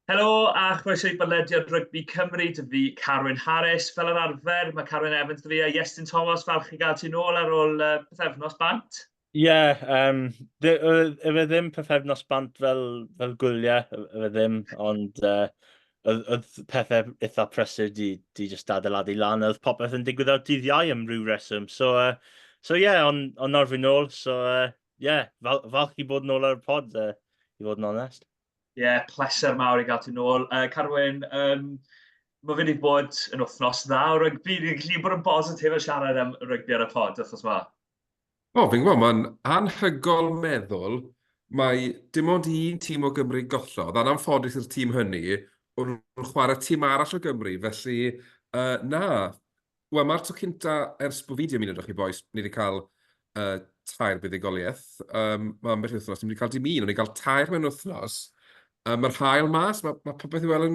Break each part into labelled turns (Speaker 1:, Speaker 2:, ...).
Speaker 1: Helo a chroeso i Bodlediad Rygbi Cymru, dy fi Carwyn Harris. Fel yr arfer, mae Carwyn Evans dy fi a Iestyn Thomas, falch i gael ti nôl ar ôl pythefnos bant.
Speaker 2: Ie, yeah, efe ddim pythefnos bant fel gwyliau, efe ddim, ond oedd pethau eitha prysur di just adeiladu lan, oedd popeth yn digwydd ar dydd Iau am ryw reswm. So yeah, ond nawr fi nôl, so yeah, falch i bod nôl ar y pod, i fod yn onest.
Speaker 1: Ie, yeah, pleser mawr i gael ti nôl. Carwyn, mae fe wedi bod yn wythnos dda o rygbi. Ni'n gallu bod yn bositif a siarad am rygbi ar y pod wythnos yma.
Speaker 3: O, fi'n gwybod, mae'n anhygoel meddwl mae dim ond un tîm o Gymru gollodd, a'n anffodus i'r tîm hynny, o'n nhw'n chwarae tîm arall o Gymru, felly na, Wel, mae'r tro cynta ers bod fi 'di ymuno 'da chi bois, ni 'di cael tair buddugoliaeth. Mae ambell i wythnos, ni'm 'di cael dim un, ond ni'n cael tair mewn wythnos. Mae'r haul mas, mae popeth i weld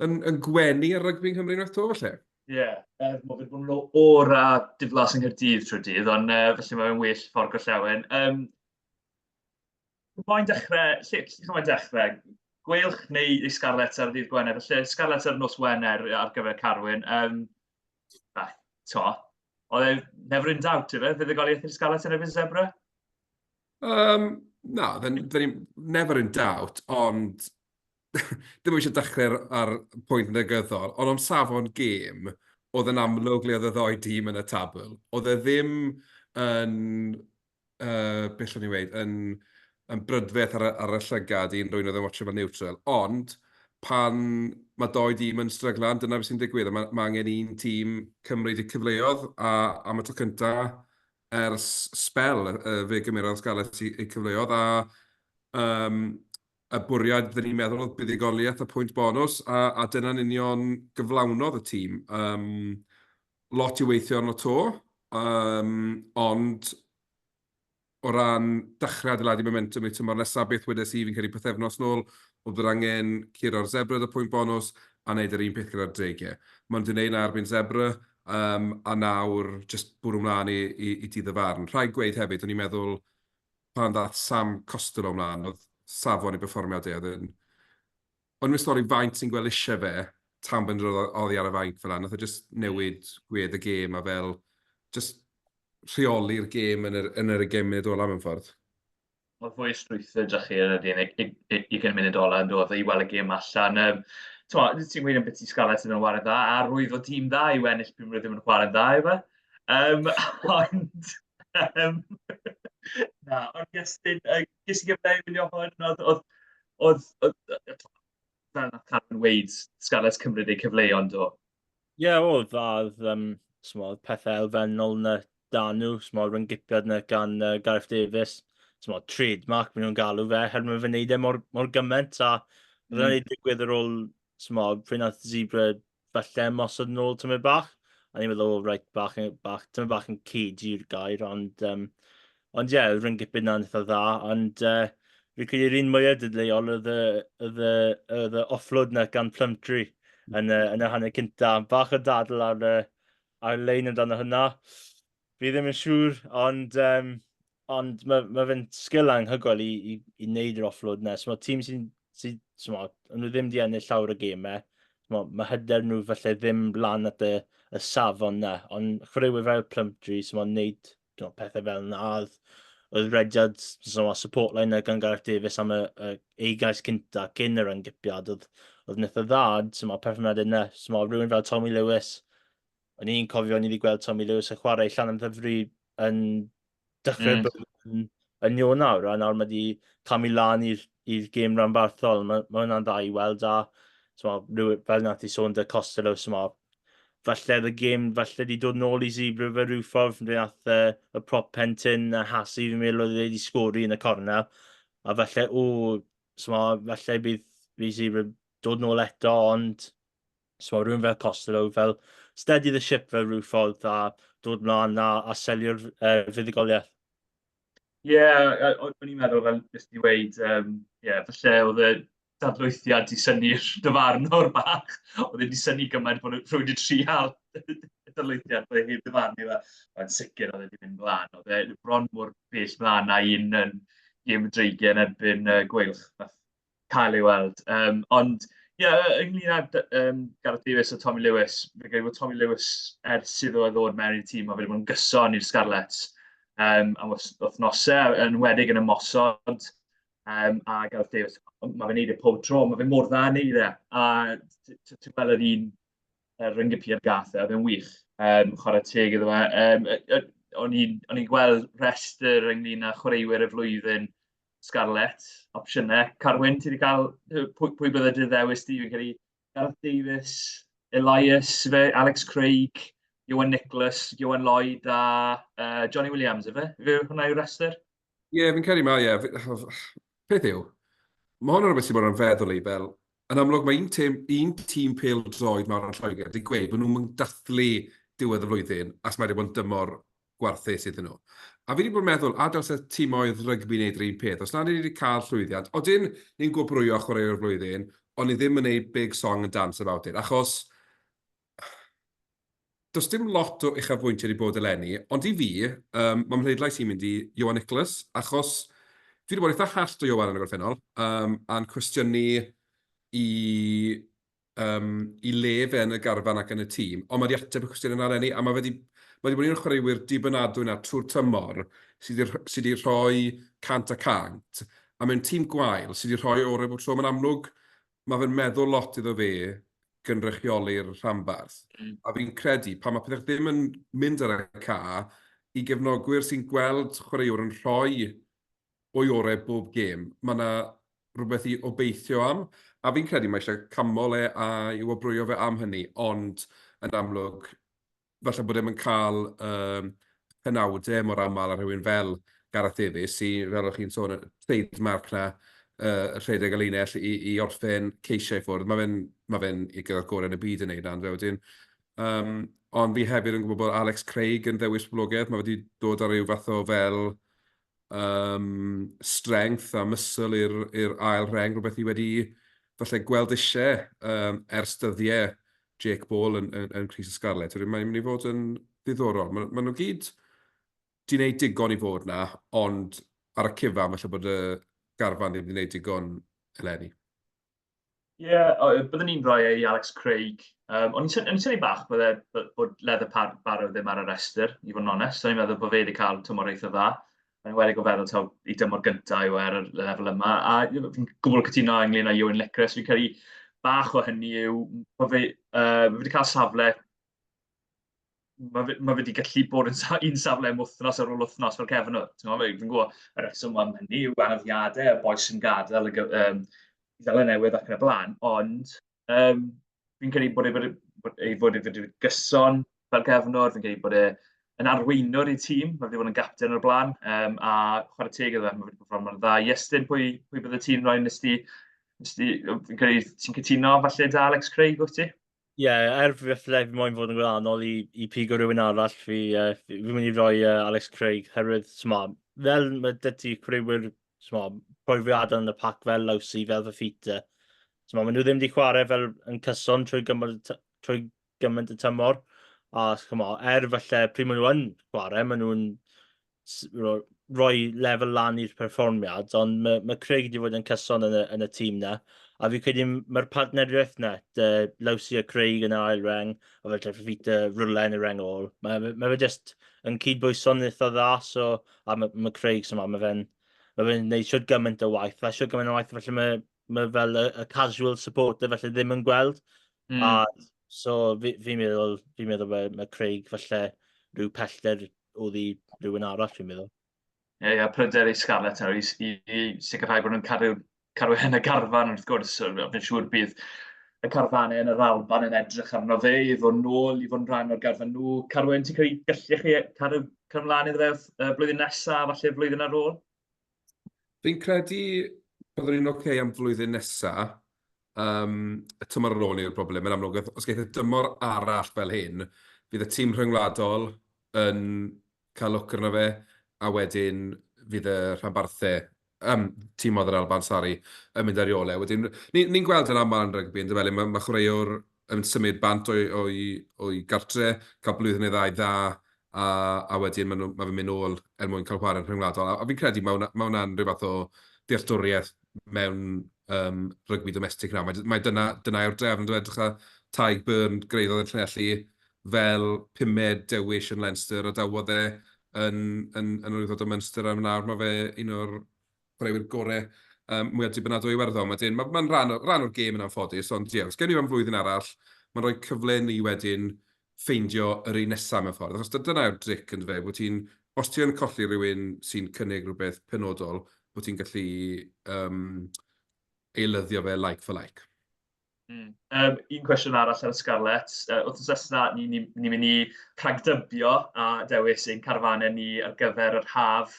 Speaker 3: yn gwenu ar rygbi yng Nghymru unwaith 'to, falle.
Speaker 1: Ie, yeah, er bod fi 'di bod yn oer a diflas yng Nghaerdydd trwy'r dydd, ond felly mae'n well ffordd gorllewin. Moyn dechrau, lle moyn dechrau? Gweilch neu Scarlets ar ddydd Gwener? Felly Scarlets ar nos Wener ar gyfer Carwyn. To, oedd e never in doubt, ife? Fuddugoliaeth i'r Scarlets yn erbyn Zebra?
Speaker 3: Na, then never in doubt, ond ddim eisiau dechrau ar pwynt negyddol, ond am safon gêm, oedd yn amlwg le oedd y ddoi dîm yn y tabl. Oedd e ddim yn beth allwn i weud, yn brydferth ar y llygad i unrhyw un oedd yn watsio fel neutral. Ond pan mae dou dîm yn stryglan, dyna beth sy'n digwydd. A mae angen un tîm cymryd y cyfleoedd, a am y tro cynta ers sbel, fe gymerodd Scarlets eu cyfleoedd, a y bwriad fydden ni'n meddwl oedd buddugoliaeth a pwynt bonws, a dyna'n union gyflawnodd y tîm. Lot i weithio arno 'to, ond o ran dechrau adeiladu momentum i'r tymor nesaf, beth wedes i, fi'n credu pythefnos nôl, oedd bod angen curo'r Zebre 'da pwynt bonws a wneud yr un peth gyda'r Dreigiau. Maen nhw 'di wneud 'na erbyn Zebre, a nawr jyst bwrw mlaen i dydd y farn. Rhaid gweud hefyd, o'n i'n meddwl pan ddaeth Sam Costelow mlaen, oedd safon ei berfformiad e, oedd e'n... O'n i'n stori faint sy'n gweld eisiau fe tan bod yn dod oddi ar y fainc fel 'na. Wnaeth e jyst newid gwedd y gêm a fel jyst rheoli'r gêm yn yr ugain munud ola mewn ffordd.
Speaker 1: Oedd fwy o strwythur 'da chi yn yr 20 munud ola yn dod i weld y gêm allan. Ti'n gweud ambiti Scarlets ddim yn chwarae dda, a rwydd o tîm dda i ennill pryd maen nhw ddim yn chwarae'n dda, ife? Ond na, ond Iestyn, ges i gyfle i wylio hwn, oedd, fel nath Carwyn weud, Scarlets cymryd eu cyfleon, do?
Speaker 2: Ie, yeah, oedd, a oedd, smod, pethau elfennol na da nhw, smod, ryngipiad na gan Gareth Davies, smod, trademark maen nhw'n galw fe, herwydd mae fe'n neud e mor gymaint, a oedd e'n digwydd ar ôl, smod, pryd nath Zebre falle ymosod nôl tymed bach. A ni'n meddwl, oh, right, bach, tymed bach yn cagey yw'r gair, ond ie, yeah, rhyngipyn na'n eitha dda, ond fi'n credu'r un mwyaf dadleuol oedd y offload na gan Plumtree yn y hanner cynta. Bach o dadl ar-lein amdano hynna. Fi ddim yn siŵr, ond mae fe'n sgil anhygoel i wneud yr offload na. So mae tîm sy'n, sy, so ma, nhw ddim di ennill llawer o gemau. So, mae hyder nhw falle ddim lan at y safon na. Ond chwaraewyr fel Plumtree, so mae'n neud pethau fel yna. Oedd rediad, so ma, support line na gan Gareth Davies am y ei gais cynta cyn yr yngipiad. Oedd yn eitha dda, so ma perfformiadau yna. So ma rhywun fel Tommy Lewis, o'n i'n cofio o'n i wedi gweld Tommy Lewis yn chwarae Llanymddyfri yn dechrau yn Ionawr, a nawr mae wedi camu lan i'r gêm ranbarthol. Mae hwnna'n dda i weld, a so, fel nath i sôn dy Costelow, so ma, falle y gêm falle wedi dod nôl i Zebre fe rhyw ffordd, fe nath y prop pentyn a Hasi, fi'n meddwl oedd e wedi sgori yn y cornel, a falle, o, so ma, falle bydd Zebre dod nôl eto, ond so mae rhywun fel Costelow fel steady the ship fel rhyw ffordd a dod mlaen a selio'r fuddugoliaeth.
Speaker 1: Ie, yeah, o'n i'n meddwl fel nes di weud, yeah, falle oedd y dadlwythiad di synnu'r dyfarnwr bach. Oedd e wedi synnu gymaint bod rhywun wedi trial y dadlwythiad, bod e heb ddyfarnu fe. Ond sicr oedd e wedi mynd mlaen. Oedd e bron mor bell mlaen na un yn gêm y Dreigiau yn erbyn Gweilch. Nath cael ei weld. Ond ie, Ie, yeah, ynglyn â Gareth Davies a Tommy Lewis, fi'n credu bod Tommy Lewis ers iddo fe ddod mewn i'r tîm, mae fe wedi bod yn gyson i'r Scarlets am wythnosau, yn enwedig yn ymosod, a Gareth Davies, mae fe'n neud e pob tro, mae fe mor dda yn neud e, a ti'n gweld yr un rhyng-gypiad gath e, oedd e'n wych, chwarae teg iddo fe. O'n i'n gweld rhestr ynglyn â chwaraewyr y flwyddyn Scarlets, opsiynau. Carwyn, ti wedi cael, pwy bydde dy ddewis di? Fi'n credu Gareth Davies, Elias, fe, Alex Craig, Iwan Nicholas, Iwan Lloyd a Johnny Williams, ife? Ife hwnna yw'r rhestr?
Speaker 3: Ie, yeah, fi'n credu mae, ie. Peth yw, mae hwn yn rhywbeth sy'n bod yn feddwl i fel, yn amlwg mae un tîm, un tîm pêl-droed mawr yn Lloegr wedi gweud bod nhw'n dathlu diwedd y flwyddyn as mae wedi bod yn dymor gwarthus iddyn nhw. A fi wedi bod yn meddwl, a dylse timoedd rygbi wneud yr un peth? Os nad ni wedi cael llwyddiant, odyn ni'n gwobrwyo chwaraewr y flwyddyn, ond ni ddim yn gwneud big song and dance about it, achos does dim lot o uchafbwyntiau wedi bod eleni, ond i fi, um, mae mhleidlais i'n mynd i Ioan Nicholas, achos dwi wedi bod eitha hallt o Ioan yn y gorffennol, um, a'n cwestiynu i, um, i le fe yn y garfan ac yn y tîm, ond mae wedi ateb y cwestiwn yna eleni, a mae wedi, mae wedi bod un o'r chwaraewyr dibynadwy yna trwy'r tymor sydd wedi, sy wedi rhoi 100 a 100, a mewn tîm gwael sydd wedi rhoi orau bob tro. Mae'n amlwg, mae fe'n meddwl lot iddo fe gynrychioli'r rhanbarth. A fi'n credu, pan mae pethau ddim yn mynd ar y ca, i gefnogwyr sy'n gweld chwaraewr yn rhoi o'i orau bob gêm, mae yna rhywbeth i obeithio am. A fi'n credu mae eisiau canmol e a i wobrwyo fe am hynny, ond yn amlwg, falle bod e'm yn cael y penawdau mor aml â rhywun fel Gareth Davies, sydd, fel o'ch chi'n sôn, y trademark 'na, rhedeg y linell i i orffen ceisiau i ffwrdd. Mae fe'n ma fe'n i gyda'r gorau yn y byd yn wneud 'na, yndyfe, wedyn. Ond fi hefyd yn gwybod bod Alex Craig yn ddewis poblogaidd. Mae fe wedi dod â rhyw fath o fel strength a muscle i'r ail rheng, rhywbeth ni wedi falle gweld eisiau ers dyddiau Jake Ball yn crys y Scarlets. Wedyn mae'n mynd i fod yn ddiddorol. Maen ma nhw gyd 'di wneud digon i fod 'na, ond ar y cyfan falle bod y garfan ddim 'di wneud digon eleni.
Speaker 1: Ie, yeah, byddwn ni'n rhoi e i Alex Craig. O'n i'n synnu bach bydde, bod Leather Barrow ddim ar y rhestr, i fod yn onest. O'n i'n meddwl bod fe wedi cael tymor eitha dda. Mae'n enwedig o feddwl taw i dymor gyntaf yw e ar y lefel yma. A fi'n gwbl cytuno ynglyn â Ioan Licorice. Fi'n credu bach o hynny yw bod fe, wedi cael safle mae fe, ma fe wedi gallu bod yn sa un safle am wythnos ar ôl wythnos fel cefnwr. Ti'n gwybod, fi'n gwybod y rheswm am hynny yw anafiadau, y bois sy'n gadael y, um, Seland Newydd ac yn y blaen, ond fi'n credu bod e bod, bod, ei fod e wedi gyson fel cefnwr, fi'n credu bod e yn arweinwr i'r tîm, mae wedi bod yn gapten o'r blaen, a chwarae teg iddo fe, mae wedi perfformio'n dda. Iestyn, pwy bydde ti'n rhoi nes ti, nes ti, fi'n credu ti'n cytuno falle 'da Alex Craig, wyt ti?
Speaker 2: Ie, yeah, er falle fi moyn fod yn gwahanol i pigo rhywun arall, fi mynd i roi Alex Craig, herwydd, sma, fel mae dy ti chwaraewyr, sma, profiadau yn y pac fel Lawsi, fel Fafita, sma, maen nhw ddim wedi chwarae fel yn cyson trwy gymaint y tymor, a chymod, er falle pryd maen nhw yn chwarae, maen nhw'n rhoi lefel lan i'r perfformiad, ond mae Craig wedi bod yn cyson yn y tîm na. A fi credu mae'r partneriaeth na, dy Lawsi a Craig yn yr ail reng, a fel Fafita rwle yn y reng ôl. Mae fe just yn cydbwyso'n eitha dda, so, a mae Craig, so mae fe'n ma fe gwneud siwr gymaint o waith, a siwr gymaint o waith, felly mae fel y casual supporter felly ddim yn gweld. A so fi meddwl mae Craig falle rhyw pellter oddi rhywun arall, fi'n meddwl.
Speaker 1: Ie, pryder i Scarlets nawr i sicrhau bod nhw'n cadw yn y garfan wrth gwrs. Fi'n siŵr bydd y carfanau yn yr Alban yn edrych arno fe i ddod nôl i fod yn rhan o'r garfan nhw. Carwyn, ti'n credu gallech chi cadw mlaen iddo fe y blwyddyn nesaf, falle flwyddyn ar ôl?
Speaker 3: Fi'n credu byddwn ni'n ocê am flwyddyn nesa. Y tymor ar ôl yw'r broblem. Yn amlwg, os geith y dymor arall fel hyn, fydd y tîm rhyngwladol yn cael lwc arno fe, a wedyn fydd y rhanbarthau, tîmoedd yr Alban, sori, yn mynd ar ei ôl e. Wedyn, ni'n ni gweld yn aml yn rygbi, yn dyfe, mae chwaraewr yn symud bant o'i gartre, cael blwyddyn neu ddau dda, a wedyn ma fe'n mynd nôl er mwyn cael chwarae'n rhyngwladol. A fi'n credu mae hwnna'n rhyw fath o dealltwriaeth mewn um, rygbi domestig nawr. Mae, mae dyna, dyna yw'r drefn, dwi'n edrych ar Tadhg Beirne greiddodd yn Llanelli fel pumed dewis yn Leinster a dawodd e yn, yn, yn arwyddo o Munster a nawr mae fe un o'r chwaraewyr gorau um, mwyaf dibynadwy Iwerddon. Wedyn, mae'n ma rhan, rhan o'r gêm yn anffodus, ond ie, os gen i am flwyddyn arall, mae'n rhoi cyfle ni wedyn ffeindio yr un nesaf mewn ffordd. Achos dyna yw'r dric yn fe, bod ti'n, os ti yn colli rhywun sy'n cynnig rhywbeth penodol, bod ti'n gallu um, eilyddio fe like for like.
Speaker 1: Um, un cwestiwn arall ar y Scarlets. Wythnos nesaf, ni'n ni, ni mynd i rhagdybio a dewis ein carfanau ni ar gyfer yr haf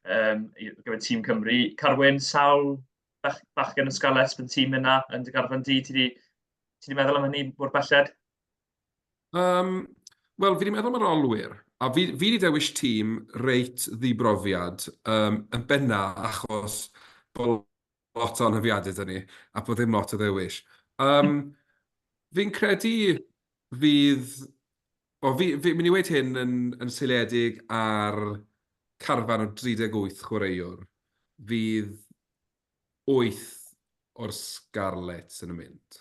Speaker 1: um, ar gyfer Tîm Cymru. Carwyn, sawl bach, bachgen y Scarlets bydd tîm yna yn dy garfan di? Ti di, ti di meddwl am hynny mor belled?
Speaker 3: Um, Wel, fi wedi meddwl am yr olwyr, a fi, fi wedi dewis tîm reit ddibrofiad um, yn benna achos bod lot o anafiadau 'da ni, a bod ddim lot o ddewis. Um, fi'n credu fydd... O, fi, fi'n mynd i weud hyn yn, yn seiliedig ar carfan o 38 chwaraewr. Fydd 8 o'r Scarlets yn mynd.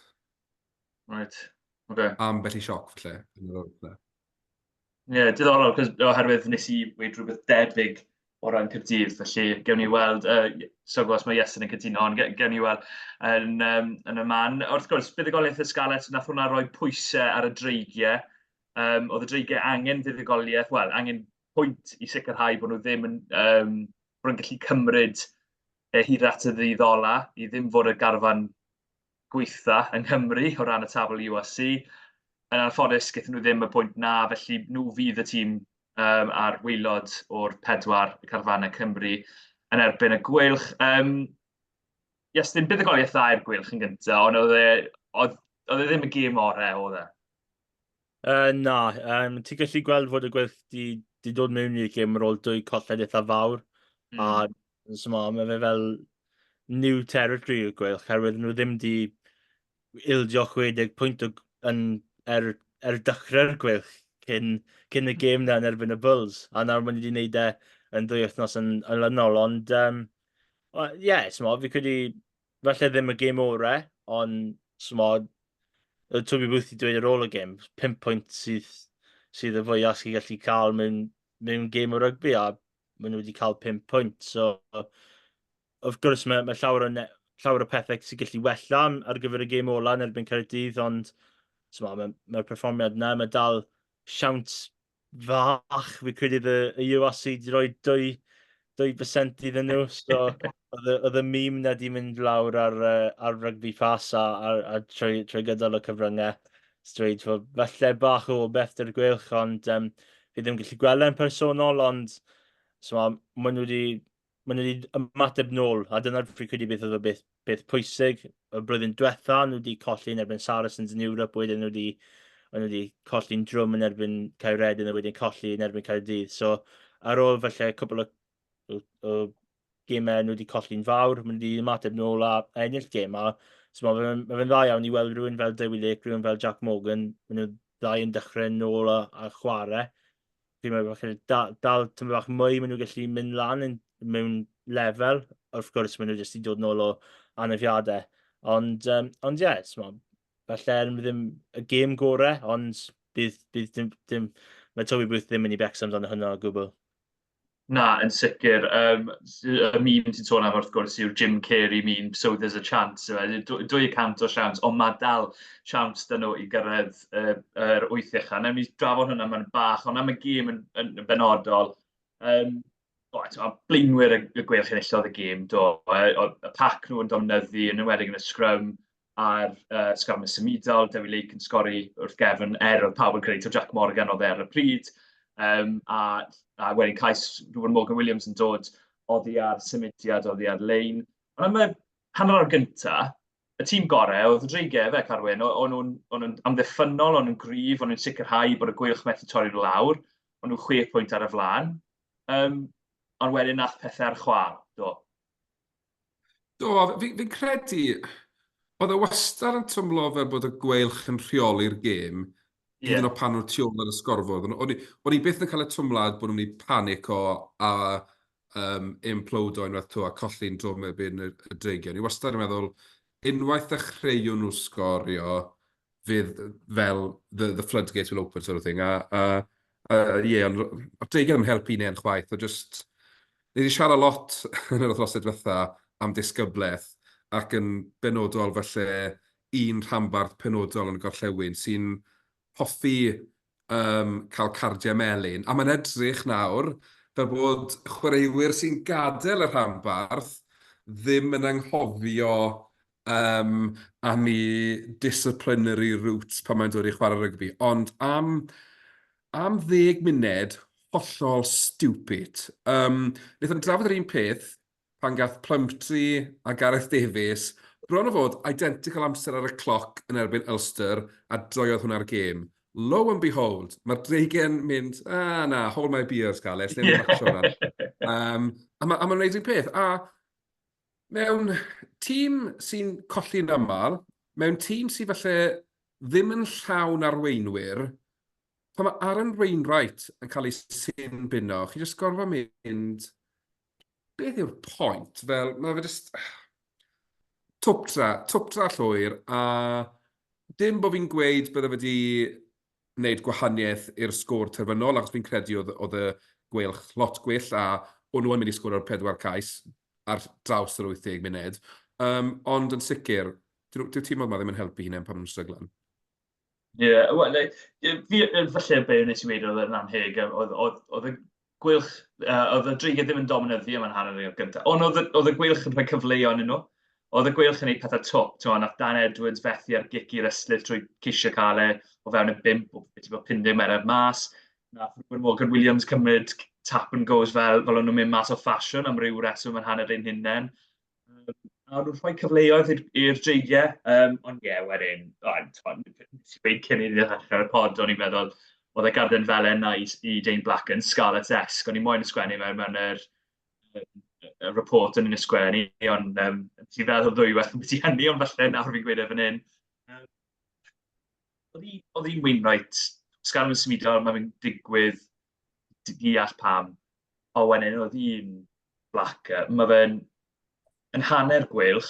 Speaker 1: Right, okay.
Speaker 3: Ambell i sioc, falle, yn yr oed 'na.
Speaker 1: Ie, yeah, diddorol, cos oherwydd nes i weud rhywbeth debyg o ran Caerdydd, felly gewn ni weld, so gwrs mae Iestyn yn cytuno, ond gewn ni weld yn, um, yn y man. Wrth gwrs, buddugoliaeth y Scarlets, nath hwnna roi pwysau ar y dreigiau. Um, oedd y dreigiau angen fuddugoliaeth, wel, angen pwynt i sicrhau bod nhw ddim yn, um, bod nhw'n gallu cymryd e hyd at y ddydd ola, i ddim fod y garfan gweitha yng Nghymru o ran y tabl URC. Yn anffodus, gaethon nhw ddim y pwynt 'na, felly nhw fydd y tîm um, ar waelod o'r pedwar carfannau Cymru yn erbyn y Gweilch. Um, yes, ddim buddugoliaeth dda i'r Gweilch yn gyntaf, ond oedd e, oedd, oedd e ddim y gêm orau, oedd e?
Speaker 2: Na, um, ti'n gallu gweld fod y Gweilch di, di dod mewn i'r gêm ar ôl dwy colled eitha fawr. A so ma, mae fe fel new territory i'r Gweilch, herwydd nhw ddim di ildio 60 pwynt o, yn, er, er dechrau'r Gweilch cyn, cyn y gêm na yn erbyn y Bulls. A nawr maen nhw wedi gwneud e yn ddwy wythnos yn olynol, ond um, ie, yeah, so fi credu falle ddim y gêm orau, ond smo, oedd Toby Booth wedi dweud ar ôl y gêm, 5 pwynt sydd, sydd y fwyaf sy'n gallu cael mewn, mewn gêm o rygbi, a maen nhw wedi cael 5 pwynt. So, wrth gwrs, mae, mae llawer, o ne, llawer o pethau sy'n gallu wella ar gyfer y gêm ola yn erbyn Caerdydd, ond so, mae'r mae perfformiad yna, mae dal siawns fach, fi credu y, y URC wedi rhoi 2, 2% iddyn nhw, so oedd y meme na di mynd lawr ar, ar Rugby Pass a, a, a trwy, trwy gydol y cyfryngau. Straight, falle bach o beth dy'r Gweilch, ond um, fi ddim yn gallu gweld e'n personol, ond so, maen nhw wedi maen nhw wedi ymateb nôl, a dyna'r fi credu beth oedd y beth, beth pwysig. Y blwyddyn diwetha, nhw wedi colli yn erbyn Saracens yn Ewrop, wedyn nhw wedi, nhw wedi colli'n drwm yn erbyn Caeredin, a wedyn colli yn erbyn Caerdydd. So, ar ôl falle cwpl o, o, o gemau nhw wedi colli'n fawr, maen nhw wedi ymateb nôl a ennill gêm. A, so mae fe'n ma fe dda iawn i weld rhywun fel Dewi Lake, rhywun fel Jack Morgan, maen nhw ddau yn dechrau nôl a, a chwarae. Fi'n meddwl falle dal, dal tymor bach mwy, maen nhw'n gallu mynd lan yn, mewn lefel. Wrth gwrs, maen nhw jyst i dod nôl o anafiadau. Ond, um, ond ie, yeah, falle ddim y gêm gorau, ond bydd, bydd dim, dim, mae Toby Booth ddim yn ei becso amdano hwnna o gwbl.
Speaker 1: Na, yn sicr. Um, y meme ti'n sôn am wrth gwrs yw'r Jim Carrey meme, "So there's a chance." 200 o siawns, ond mae dal siawns dyn nhw i gyrraedd yr wyth ucha. Newn ni drafod hwnna mewn bach, ond am y gêm yn, yn, yn benodol, um, o, o, blaenwyr y, y Gweilch enillodd y gêm, do. Y pac nhw yn dominyddu, yn enwedig yn y scrum, a'r uh, sgrym y symudol, Dewi Lake yn sgori wrth gefn, er oedd pawb yn credu taw Jack Morgan oedd e ar y pryd. Um, a, a wedyn cais Reuben Morgan Williams yn dod oddi ar symudiad, oddi ar lein. Ond am y hanner awr gynta, y tîm gorau oedd y Dreigiau efe, Carwyn. O'n nhw'n nhw amddiffynnol, o'n nhw'n gryf, o'n nhw'n sicrhau bod y Gweilch methu torri nhw lawr. O'n nhw 6 pwynt ar y flaen. Um, ond wedyn nath pethau ar chwâl, do.
Speaker 3: Do, fi'n fi credu, oedd e wastad yn twmlo fel bod y Gweilch yn rheoli'r gêm, yeah. hyd yn oed pan nhw'n tu ôl ar y sgorfwrdd. O'n i, o'n i byth yn cael y twmlad bod nhw'n mynd i panico a um, implodo unwaith to a colli'n drwm erbyn y, y Dreigiau. O'n i wastad yn meddwl, Unwaith ddechreuon nhw sgorio, fydd fel the, the floodgates will open sort of thing. A, a, a ie, ond oedd Dreigiau ddim yn helpu ni'n chwaith. O just, ni wedi siarad lot yn yr wythnosau diwetha am disgyblaeth ac yn benodol falle un rhanbarth penodol yn y gorllewin sy'n hoffi um, cael cardiau melyn. A mae'n edrych nawr fel bod chwaraewyr sy'n gadael y rhanbarth ddim yn anghofio um, am ei disciplinary roots pan mae'n dod i chwarae rygbi. Ond am, am ddeg munud, hollol stupid. Um, wnaethon ni drafod yr un peth pan gath Plumtree a Gareth Davies bron o fod identical amser ar y cloc yn erbyn Ulster a droiodd hwnna'r gêm. Lo and behold, mae'r Dreigiau'n mynd, ah na, hold my beer, Scarlets, ddim yn matcho hwnna. Um, a mae'n ma gwneud un peth. A mewn tîm sy'n colli'n aml, mewn tîm sy'n falle ddim yn llawn arweinwyr, pan mae Aaron Wainwright yn cael ei sin bino, chi jyst gorfod mynd, beth yw'r pwynt? Fel, mae fe jyst... Twptra, twptra llwyr, a dim bod fi'n gweud bydde fe wedi wneud gwahaniaeth i'r sgôr terfynol, achos fi'n credu oedd, oedd y Gweilch lot gwell, a o'n nhw yn mynd i sgorio'r pedwar cais ar draws yr 80 munud. Um, ond yn sicr, dyw'r tîm yma ddim yn helpu hunain pan maen nhw'n stryglan.
Speaker 1: Ie, yeah, wel, fi, falle be wnes i weud oedd yn anheg, oedd, oedd, oedd y Gweilch, uh, oedd y Dreigiau ddim yn dominyddu am yr hanner o'r gyntaf, ond oedd, oedd y Gweilch yn rhoi cyfleoedd yn nhw. Oedd y Gweilch yn gwneud pethau twp, ti'n nath Dan Edwards fethu ar gic i'r ystlys trwy ceisio cael e o fewn y bump, o beth i bod 50 metr mas. Nath Reuben Morgan Williams cymryd tap and goes fel, fel o'n nhw'n mynd mas o ffasiwn am ryw reswm yn hanner ein hunain. A o'n nhw'n rhoi cyfleoedd i'r Dreigiau, um, ond ie, yeah, wedyn, nes i weud cyn i ni ddechrau'r pod, o'n i'n meddwl, oedd y garden felen na i, i Dane Black yn Scarlets-esque, o'n i moyn ysgrifennu mewn, mewn yr, y report o'n i'n ysgrifennu, ond um, nes i feddwl ddwywaith ambiti hynny, ond falle nawr fi'n gweud e fan hyn. Oedd hi'n Wainwright, Scarlett yn symudol, mae'n fe'n digwydd, deall pam. A wedyn oedd un Blacker, mae fe'n yn hanner Gweilch,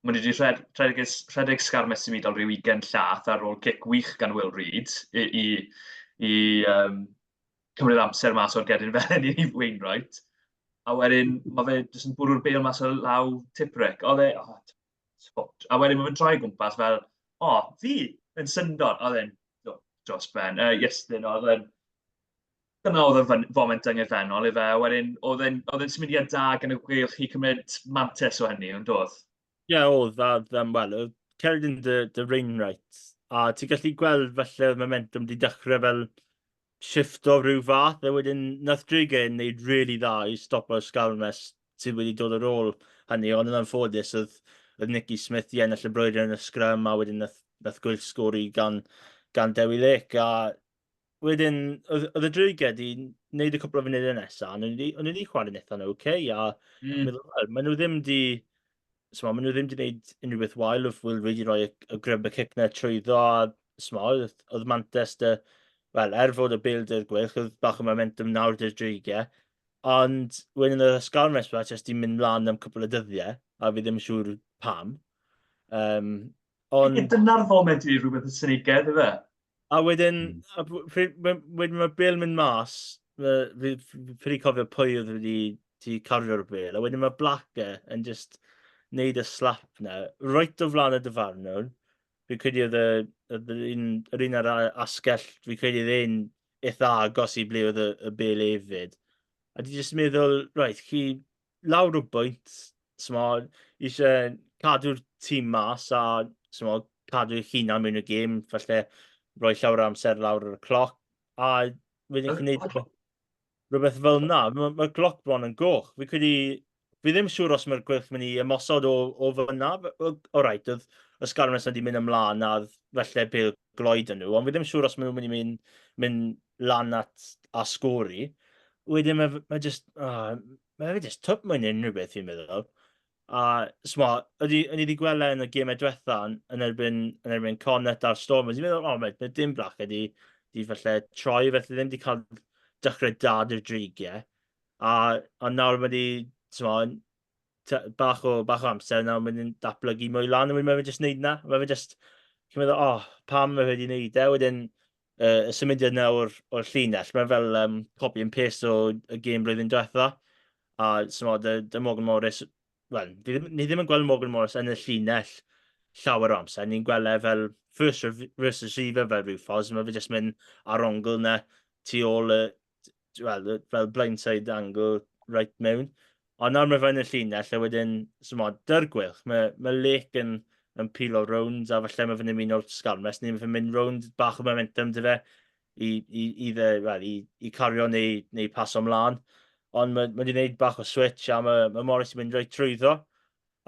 Speaker 1: mae wedi rhed, rhedeg, rhedeg sgarmes symudol rhyw ugain llath ar ôl cic wych gan Will Reid i, i, i um, cymryd amser mas o'r gedyn felen i Wainwright. A wedyn mae fe jyst yn bwrw'r bêl mas o law Tipuric. Oedd e, oh, a wedyn mae fe'n troi gwmpas fel, o, oh, fi, yn syndod. Oedd e'n dros ben. Iestyn, oedd e'n dyna oedd y foment dyngedfennol i fe. Wedyn, oedd e'n oedd e'n symudiad da gan y Gweilch i cymryd mantais o hynny, ond oedd?
Speaker 2: Ie, yeah, oedd, a, um, wel, oedd Cerdyn dy, dy Wainwright, a ti'n gallu gweld falle oedd momentum di dechrau fel shifto rhyw fath, a wedyn nath Dreigiau wneud really dda i stopo'r sgarmes sydd wedi dod ar ôl hynny, ond yn anffodus oedd, oedd Nicky Smith i ennill y brwydr yn y sgrym, a wedyn nath, nath Gweilch sgori gan, gan Dewi Lake, a wedyn, oedd, oedd y Dreigiau wedi wneud y cwpl o funudau nesaf, ond nhw wedi chwarae'n eitha oce, okay, a meddwl, well, maen nhw ddim wedi, so, maen nhw ddim wedi gwneud unrhyw beth wael, wrth Will Reid i roi y, y grub y cic na trwyddo, a smo, oedd, oedd mantes dy, wel, er fod y bêl dy'r Gweilch, oedd bach o momentum nawr dy'r Dreigiau, ond wedyn oedd y sgarmes yma jyst i mynd mlaen am cwpl o dyddiau, a fi ddim yn siŵr pam. Um,
Speaker 1: ond... Dyna'r foment i rhywbeth yn synigedd, ife?
Speaker 2: A wedyn, mm. a wedyn mae Bale mynd mas, fi ffili cofio pwy oedd wedi ti cario'r bel, a wedyn mae Blacker yn just neud y slap na, right o flaen y dyfarnwr. Fi'n credu oedd y, oedd yr un, yr un ar asgell, fi'n credu oedd un eitha agos i ble oedd y, y bel hefyd. A di just meddwl, right, chi lawr o bwynt, smo, eisiau cadw'r tîm mas a smo, cadw eich hunan mewn y gêm, falle rhoi llawer o amser lawr ar y cloc, a wedyn chi'n gwneud rhywbeth fel yna. Mae'r ma gloc bron yn goch. Fi credu, fi ddim siŵr os mae'r Gweilch mynd i ymosod o, o fyna. O reit, oedd y sgarmes wedi mynd ymlaen a felly bel gloed yn nhw, ond fi ddim siŵr os maen nhw'n mynd i mynd, mynd lan at a sgori. Wedyn mae, mae just, oh, mae fe just twp mwyn unrhyw beth fi'n meddwl. A smo, ydy, o'n i wedi gweld e yn y gemau diwetha yn, yn erbyn, yn erbyn Connacht a'r Stormers. I'n meddwl, o, oh, mae, mae dim Black ydi, di falle troi, felly ddim wedi cael dechrau da dy'r Dreigiau. A, a nawr mae wedi, smo, Bach o, bach o amser nawr, mae'n datblygu mwy lan, a wedyn mae fe jyst wneud na. Mae fe jyst, chi'n meddwl, oh, pam mae fe wedi wneud e? Wedyn, y symudiad yna o'r, or llinell, mae'n fel um, copy and paste o y gêm blwyddyn diwetha. A smod, dy, dy Morgan Morris, wel, ni ddim, ni ddim yn gweld Morgan Morris yn y llinell llawer o amser. Ni'n gweld e fel first versus receiver fel rhyw ffordd, mae fe jyst mynd ar ongl na tu ôl y, wel, fel blindside angle right mewn. Ond nawr mae fe yn y llinell, a wedyn, smod, dy'r gweilch, mae, mae Lake yn, yn pilo rownd, a falle mae fe'n ymuno'r sgarmes, neu mae fe'n mynd rownd bach o momentum dy fe, i, i, i, dde, well, i, i cario neu, neu paso ymlaen. Ond mae, mae wedi gwneud bach o switch, a mae, mae Morris yn mynd reit trwyddo.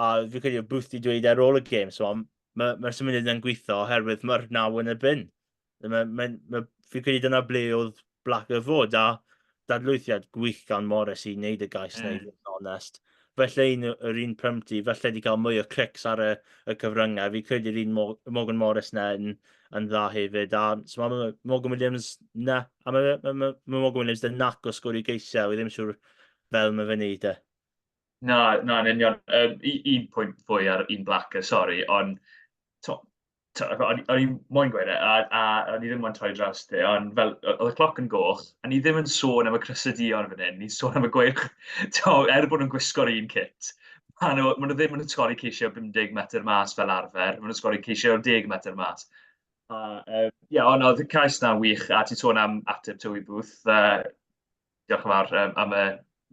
Speaker 2: A fi'n credu oedd Booth wedi dweud ar ôl y gêm, so mae'r ma, symudiad yn gweithio oherwydd mae'r naw yn y bin. Mae, mae, mae, fi'n credu dyna ble oedd Blacker fod, a dadlwythiad gwych gan Morris i wneud y gais mm. na i fod yn onest. Felly un, yr un Plumtree, felly wedi cael mwy o clics ar y, y cyfryngau. Fi'n credu'r un Morgan Morris na yn, yn dda hefyd. A so mae Morgan Williams na, a mae, mae, mae, mae Morgan Williams dy nac o sgwrio geisiau, fi ddim siŵr fel mae fe'n neud e.
Speaker 1: Na, na, yn union. Um, un pwynt fwy ar un Blacker, sori, ond to, to, o'n i moyn gweud e, a, a o'n i ddim moyn torri draws ti, ond fel, oedd y cloc yn goch, a ni ddim yn sôn am y crysau duon fan hyn, ni'n sôn am y gweilch, to, er bod nhw'n gwisgo'r un kit, maen nhw, maen nhw ddim yn sgori ceisio 50 metr mas fel arfer, maen nhw'n sgori ceisio 10 metr mas. A, ie, yeah, ond oedd y cais na'n wych, a ti'n sôn am ateb Toby Booth, diolch yn fawr um, am y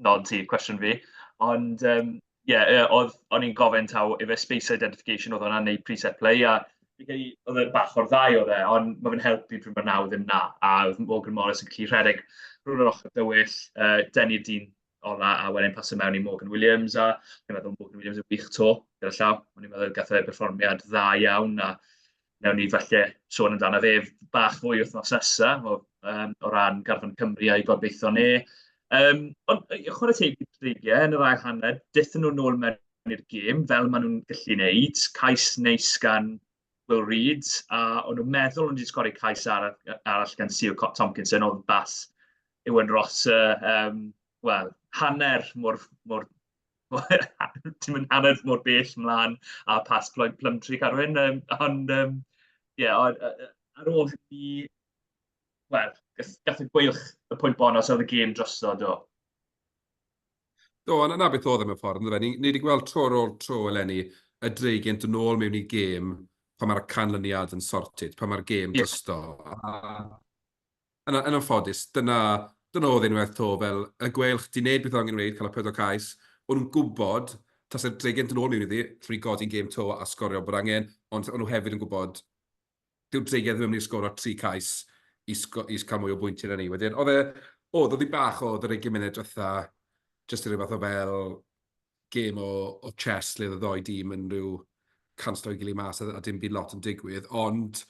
Speaker 1: nod ti, cwestiwn fi. Ond um, yeah, oedd, o'n i'n gofyn taw efe space identification oedd hwnna neu preset play, a fi'n credu oedd e bach o'r ddau oedd e, ond mae fe'n helpu pryd mae'r naw ddim na, a oedd Morgan Morris yn gallu rhedeg rhwng yr ochr dywyll, denu'r dyn ola, a wedyn pasio mewn i Morgan Williams, a fi'n meddwl Morgan Williams yn wych to, gyda llaw. O'n i'n meddwl gath e berfformiad dda iawn, a wnawn ni falle sôn amdano fe bach fwy wythnos nesaf o, um, o ran garfan Cymru a'i gobeithio ni. Um, ond chwarae teg i'r Dreigiau yn yr ail hanner, dethon nhw nôl mewn i'r gêm fel maen nhw'n gallu wneud. Cais neis gan Will Reid, a o'n nhw'n meddwl o'n wedi sgori cais arall, arall gan Sio Tomkinson, oedd bas Iwan Ross, um, wel, hanner mor, mor ti'n mynd hanner mor bell mlaen a pas Plumtree Carwyn. Um, ond, um, yeah, on, ar ôl hynny, wel, gath y gweilch y pwynt bonus oedd y gêm drosto, do.
Speaker 3: Do, a 'na beth oedd e mewn ffordd, yndyfe? Ni ni 'di gweld tro ar ôl tro eleni y Dreigiau'n dod nôl mewn i gêm pan mae'r canlyniad yn sorted, pan mae'r gêm drosto. A yn yn anffodus, dyna dyna oedd unwaith 'to, fel y Gweilch 'di wneud beth oedd angen wneud, cael y pedwar cais. O'n nhw'n gwybod, tase'r Dreigiau'n dod nôl mewn iddi, allen ni godi'n gêm 'to a sgorio bod angen, ond o'n nhw hefyd yn gwybod dyw'r Dreigiau ddim yn mynd i sgoro tri cais i, i cael mwy o bwyntiau na ni. Wedyn, oedd e, oedd, oedd hi bach o, oedd yr 20 munud diwetha, jyst yn rhyw fath o fel gêm o, o chess lle oedd y ddoi dîm yn rhyw canslo i gilydd mas a, a dim byd lot yn digwydd, ond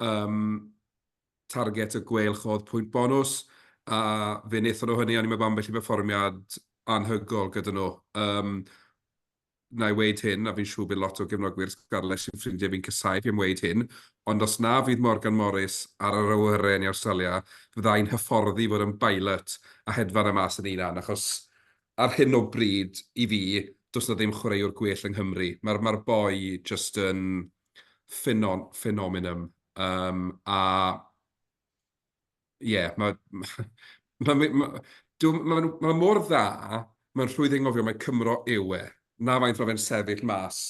Speaker 3: um, target y Gweilch oedd pwynt bonws, a fe wnaethon nhw hynny, o'n i'n meddwl ambell i berfformiad anhygoel gyda nhw. Um, na i weud hyn, a fi'n siŵr bydd lot o gefnogwyr Scarlets sy'n ffrindiau fi'n casau fi am weud hyn, ond os na fydd Morgan Morris ar yr awyren i Awstralia, fydda i'n hyfforddi fod yn pilot a hedfan e mas yn hunan, achos ar hyn o bryd, i fi, does 'na ddim chwaraewr gwell yng Nghymru. Mae'r ma boi jyst yn ffenon, phenomenon. Um, a ie, mae ma, ma, ma, ma, ma mor dda, mae'n rhwydd anghofio mai Cymro yw e. Na faint mae fe'n sefyll mas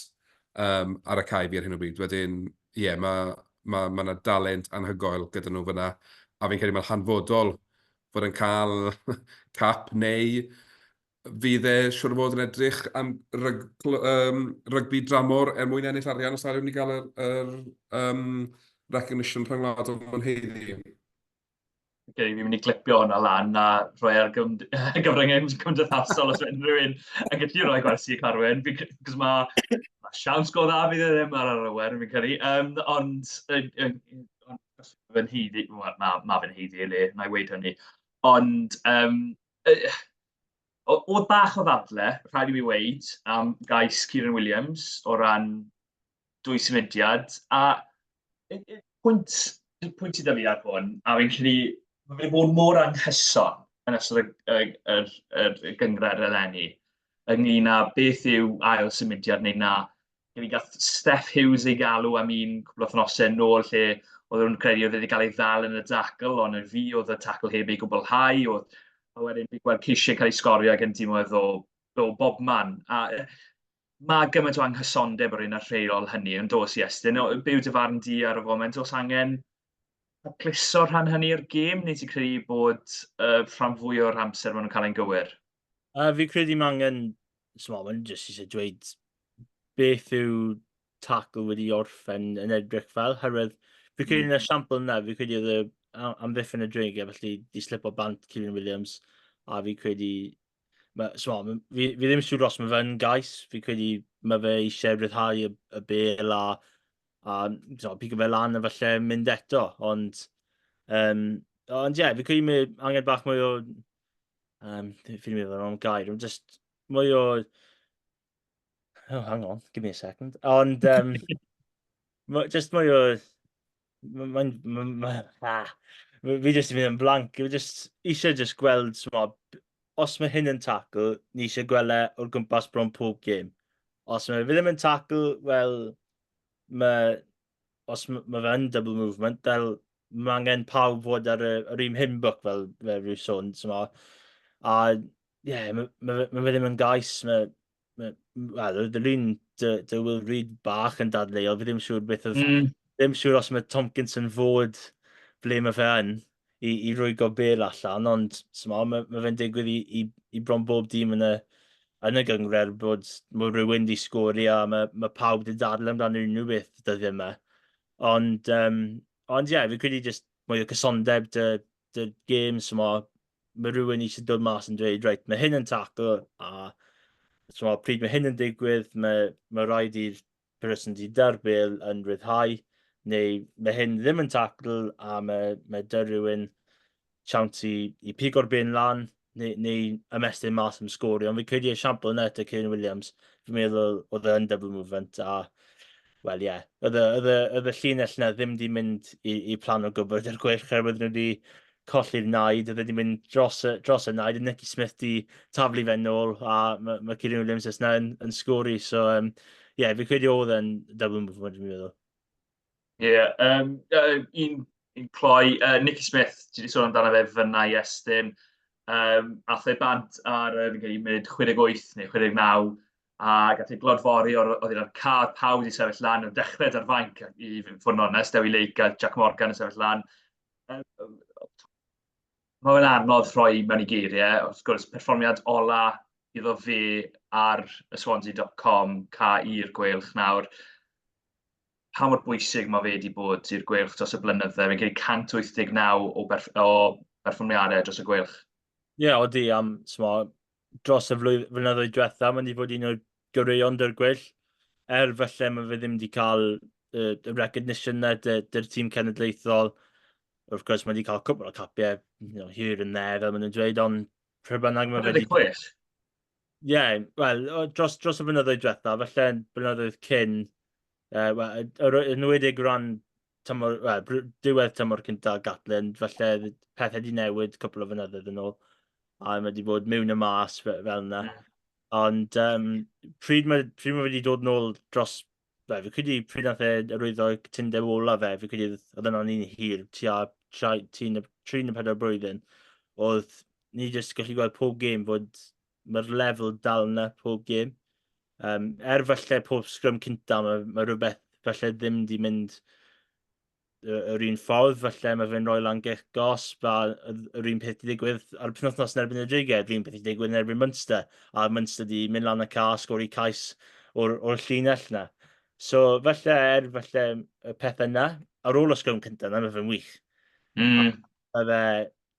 Speaker 3: um, ar y cae fi ar hyn o bryd. Wedyn, ie, yeah, mae ma, ma 'na dalent anhygoel gyda nhw fyna. A fi'n credu mae'n hanfodol fod yn cael cap neu fydd e siŵr o fod yn edrych am ryg, um, rygbi dramor er mwyn ennill arian os na i gael yr, yr um, recognition rhyngwladol mae'n haeddu.
Speaker 1: Okay, fi'n mynd i clipio hwnna lan a rhoi ar gyfryngau cymdeithasol os unrhyw un yn gallu rhoi gwersi i Carwyn, cos mae ma siawns go dda fydd e ddim ar yr awyr, fi'n credu. Um, ond fe'n haeddu, mae ma fe'n haeddu ei le, na i weud hynny. Ond um, oedd bach o ddadle, rhaid i mi weud, am gais Kieran Williams o ran dwy symudiad, a pwynt, pwynt sydd 'da fi ar hwn, a fi'n credu mae wedi bod mor anghyson yn ystod y, y, y, y, y gynghrair eleni. ynglyn â beth yw ail symudiad neu na. Mi gath Steff Hughes ei galw am un cwpl o wythnosau nôl lle oedd nhw'n credu oedd wedi cael ei ddal yn y dacl, ond yn fi oedd y tacl heb ei gwblhau. Oedd, a wedyn fi'n gweld ceisiau cael ei sgorio gan dimoedd o, o bob man. A mae gymaint o anghysondeb o'r un a'r rheol hynny, yn dos i Estyn. Be yw dy farn di ar y foment? Oes angen tacluso rhan hynny o'r gêm, neu ti'n credu bod rhan fwy o'r amser maen nhw'n cael ein gywir?
Speaker 2: Fi'n credu mae angen, small, mae'n jyst eisiau dweud beth yw tackle wedi orffen yn edrych fel, herwydd fi credu yn y siampl yna, fi credu oedd y amddiffyn y dreigiau, felly di slipo bant Kieran Williams, a fi credu, ma, sma, fi, fi ddim siŵr os mae fe'n gais, fi credu mae fe eisiau rhyddhau y, y bel a, a so, pigo fe lan a falle mynd eto, ond, um, ond ie, yeah, fi credu mae angen bach mwy o, um, fi'n meddwl am gair, ond just mwy o, Oh, hang on, give me a second. Ond, um, just mwy o... Mae'n... Ah, fi jyst yn mynd yn blank. Fi jyst eisiau just gweld, sma, os mae hyn yn tackle, ni eisiau gweld e o'r gwmpas bron pob gêm. Os mae fe ddim yn tackle, wel, mae, os mae fe yn double movement, fel mae angen pawb fod ar y, yr un hymn book fel, fel rhyw sôn, sma. A, ie, yeah, mae ma, ma fe ddim yn gais, mae wel, oedd yr un dy, dy Will Reid bach yn dadleuol, fi ddim siŵr beth oedd, ddim siŵr os mae Tompkinson fod ble mae fe yn i, i rwygo bel allan, ond sma, mae, mae fe'n digwydd i, i, i bron bob dîm yn y, yn y gyngred bod mae rhywun di sgori a mae, mae pawb di dadl amdano unrhyw beth dyddiau yma. Ond, um, ond ie, yeah, fi credu jyst mwy o cysondeb dy, dy games, sma, mae rhywun eisiau dod mas yn dweud, reit, mae hyn yn tackle, a so, pryd mae hyn yn digwydd, mae, mae rhaid i'r person sydd da'r bel yn rhyddhau, neu mae hyn ddim yn tackle, a mae, mae dy rhywun siawns i, i pigo'r bel lan, neu, neu ymestyn mas am sgorio. Ond fi credu esiampl yna at Kieran Williams, fi'n meddwl oedd e'n double movement, a wel ie, yeah. oedd y, oedd y, oedd y llinell yna ddim wedi mynd i, i plan o gwbl i'r Gweilch, oherwydd nhw wedi colli'r naid, oedd wedi mynd dros y, dros y naid, a Nicky Smith di taflu fe nôl, a mae, mae Kieran Williams yna yn, yn sgori, so um, yeah, fi credu oedd e'n double movement, dwi'n meddwl.
Speaker 1: Ie, yeah, um, uh, un, un cloi, Nicky Smith, ti wedi sôn amdano fe fyna i Estyn, um, ath e bant ar, fi'n credu, munud 68 neu 69, a gath ei glodfori o'r, oedd ar car, pawb wedi sefyll lan, oedd dechrau ar fainc, i fod yn onest, Dewi Lake a Jack Morgan yn sefyll lan. Mae fe'n anodd rhoi mewn i geiriau, wrth gwrs, perfformiad ola iddo fe ar y Swansea.com, ca i'r Gweilch nawr. Pa mor bwysig mae fe wedi bod i'r Gweilch dros y blynydde? Fe'n credu 189 o, berff o berfformiadau dros y Gweilch.
Speaker 2: Ie, yeah, odi, am, sma, dros y flynyddoedd diwetha, mae wedi bod un o'r goreuon dy'r Gweilch. Er falle mae fe ddim wedi cael y, y recognition na dy'r tîm cenedlaethol. Wrth gwrs, mae wedi cael cwpl o capiau, you know, here and there, fel maen nhw'n dweud, ond pryd bynnag mae fe wedi...
Speaker 1: 46?
Speaker 2: Ie, yeah, wel, dros, dros y blynyddoedd diwetha, falle blynyddoedd cyn, uh, well, yn enwedig ran tymor, well, diwedd tymor cynta Gatlin, falle pethau wedi newid cwpl o flynyddoedd yn ôl, a mae wedi bod mewn y mas fel yna. Ond um, pryd mae, pryd mae wedi dod nôl dros Wel, fi credu pryd nath e arwyddo cytundeb ola fe, fi credu oedd yna'n un hir, tua tri neu pedwar blwyddyn, oedd ni jyst gallu gweld pob gêm fod mae'r lefel dal yna pob gêm. Um, er falle pob sgrym cynta, mae, mae rhywbeth falle ddim di mynd yr un ffordd, falle mae fe'n rhoi lan gic gosb, a yr un peth di ddigwydd ar y penwythnos yn erbyn y Dreigiau, yr un peth di digwydd yn erbyn Munster, a Munster di mynd lan y ca, sgori cais o'r, or llinell na. So falle er falle y peth yna, ar ôl y sgrym cyntaf yna, mae fe'n wych. Mae fe,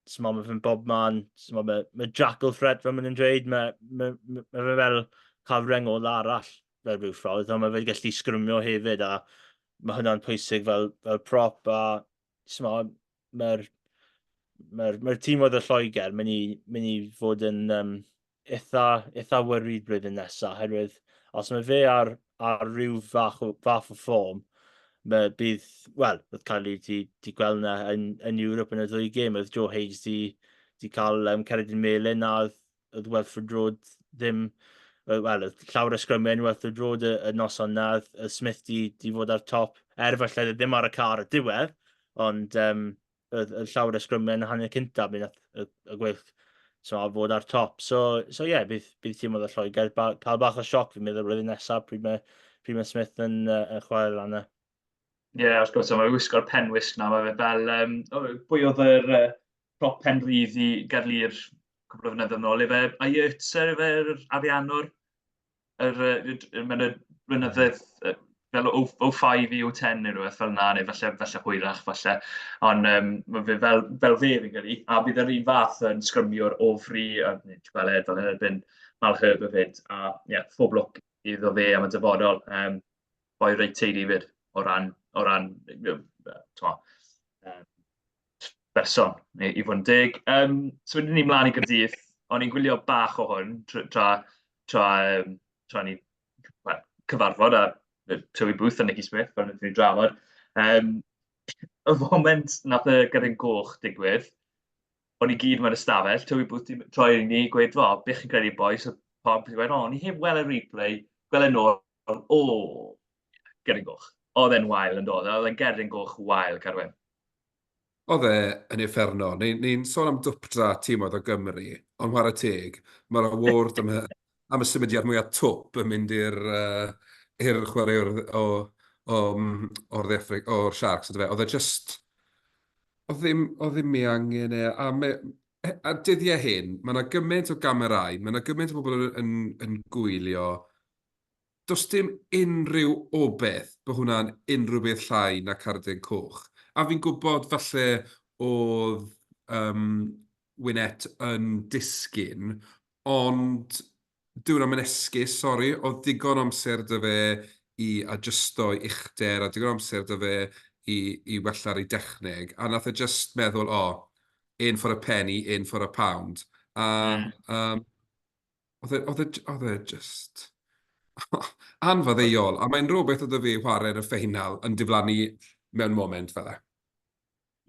Speaker 2: smo, mae fe'n bob man, smo, mae, mae jackal threat fel maen nhw'n dweud, mae, mae, mae, mae fe fel cael rengol arall fel rhyw ffordd, ond mae fe'n gallu sgrymio hefyd, a mae hwnna'n pwysig fel, fel prop, a smo, mae'r mae'r mae tîm oedd y Lloegr mynd i, mynd i fod yn um, eitha, eitha worried blwyddyn nesaf, oherwydd os mae fe ar, ar rhyw fach o, fath o ffôn, mae bydd, wel, oedd cael ei di, di gweld yna yn, yn Europe yn y ddwy gêm, oedd Joe Hayes di, di cael um, Ceredin Melyn a oedd, oedd Welford Road ddim Wel, llawer o sgrymiau unwaith y drod y, y noson na, y Smith di, di fod ar top, er falle ddim ar y car y diwedd, ond um, y, y llawer o sgrymiau yn y hanner cyntaf, mi nath y, y gweilch so, fod ar top. So, so ie, yeah, bydd, bydd tîm oedd y Lloegr ba, cael bach o sioc fi'n meddwl blwyddyn nesaf pryd mae, pryd mae Smith yn, uh, yn chwarae lan yna.
Speaker 1: Ie, yeah, wrth gwrs, mae'n wisgo'r penwisg na, mae fe fel, um, oh, pwy oedd yr uh, prop pen rhydd i Gaerlŷr cwpl o flynyddoedd yn ôl, efe Aiertzer, efe ariannwr, yr, uh, mae'n y blynyddoedd fel o, o 5 i o 10 neu rhywbeth fel yna, neu falle, falle hwyrach, falle. Ond um, mae fe fel, fel fe fi'n credu, a bydd yr un fath yn sgrymiwr o fri, a ti'n gweld e, fel yn erbyn Malherbe hefyd, a ie, yeah, phob lwc iddo fe am y dyfodol. Um, boi reit teulu 'fyd, o ran, o ran, t'mo', um, berson, i, i fod yn deg. Um, so wedyn ni mlaen i Gaerdydd, o'n i'n gwylio bach o hwn tra, tra, tra, um, tra ni well, cyfarfod a Toby Booth a Nicky Smith, fel wnaethon ni drafod. Um, y foment nath y gyrru'n goch digwydd, o'n i gyd mewn ystafell, Toby Booth di troi i ni, gweud, o, beth chi'n credu, boys? So pawb wedi gweud, o, ni heb weld y replay, gweld e nôl, o, gerdyn goch. Oedd e'n wael yn dod, oedd e'n gerdyn goch wael, Carwyn.
Speaker 3: Oedd e yn uffernol. Ni'n ni sôn am dwpdra tîmoedd o Gymru, ond chwarae teg, mae'r award am y, am y symudiad mwyaf twp yn mynd i'r uh, i'r chwaraewr o, o, o'r Dde Affrig, o'r Sharks, ydw fe. Oedd e just... Oedd ddim, oedd ddim ei angen e. A, me, a dyddiau hyn, mae yna gymaint o gamerâu, mae yna gymaint o bobl yn, yn, yn gwylio, Does dim unrhyw obaith bod hwnna'n unrhyw beth llai na cardyn coch. A fi'n gwybod falle oedd um, Winnet yn disgyn, ond dyw hwnna ddim yn esgus, sori. Oedd digon o amser 'da fe i adjusto i uchder a digon o amser 'da fe i, i wella ar ei dechneg. A nath e just meddwl, o, oh, in for a penny, in for a pound. A mm. um, Oedd e, oedd e, oedd e just anfaddeuol. A mae'n rhywbeth oedd y fe chwarae yn y ffeinal yn diflannu mewn moment fel e.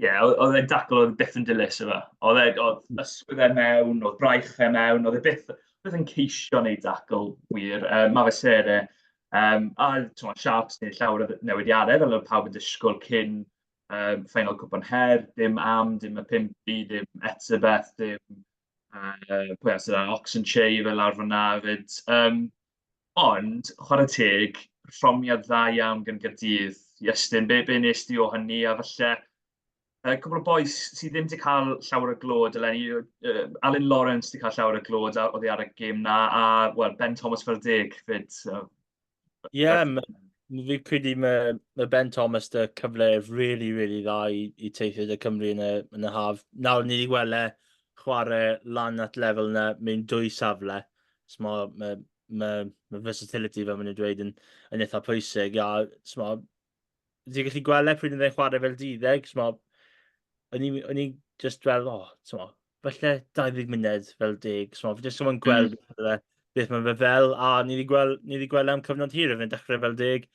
Speaker 1: Ie, yeah, oedd e'n dacl oedd byth yn dilys yma. Oedd e, oedd ysgwydd e mewn, oedd braich e mewn, oedd e byth, byth yn ceisio wneud dacl wir. Um, mae fe ser e. Um, a ti'n Sharks neu llawer o newidiadau fel oedd pawb yn disgwyl cyn um, final Cwpan Her, dim am, dim y 5 dim Etzebeth, dim Uh, pwy arall sydd yna? Ox and Che fel lawr fyna hefyd. Um, ond, chwarae teg, perfformiad dda iawn gan Gaerdydd. Iestyn, be, be nes di o hynny? A falle, uh, cwbl o bois sydd ddim wedi cael llawer o glod eleni. Uh, Alun Lawrence wedi cael llawer o glod oddi ar y gêm na, a well, Ben Thomas fel deg fyd. So,
Speaker 2: Ie, yeah, fi credu mae, mae Ben Thomas dy cyfle really, really dda i, i teithio dy Cymru yn y, yn y haf. Nawr ni wedi gweld e chwarae lan at lefel yna mewn dwy safle. So mae, mae, mae, mae versatility fel maen nhw'n dweud yn, yn eitha pwysig. A so mae, ti'n gallu gweld e pryd yn chwarae fel duddeg, so o'n i, o'n i just fel, o, oh, so falle 20 munud fel deg, so fi jyst yn gweld mm. beth mae fe fel, a ni wedi gweld, ni wedi gweld am cyfnod hir, fe'n dechrau fel deg,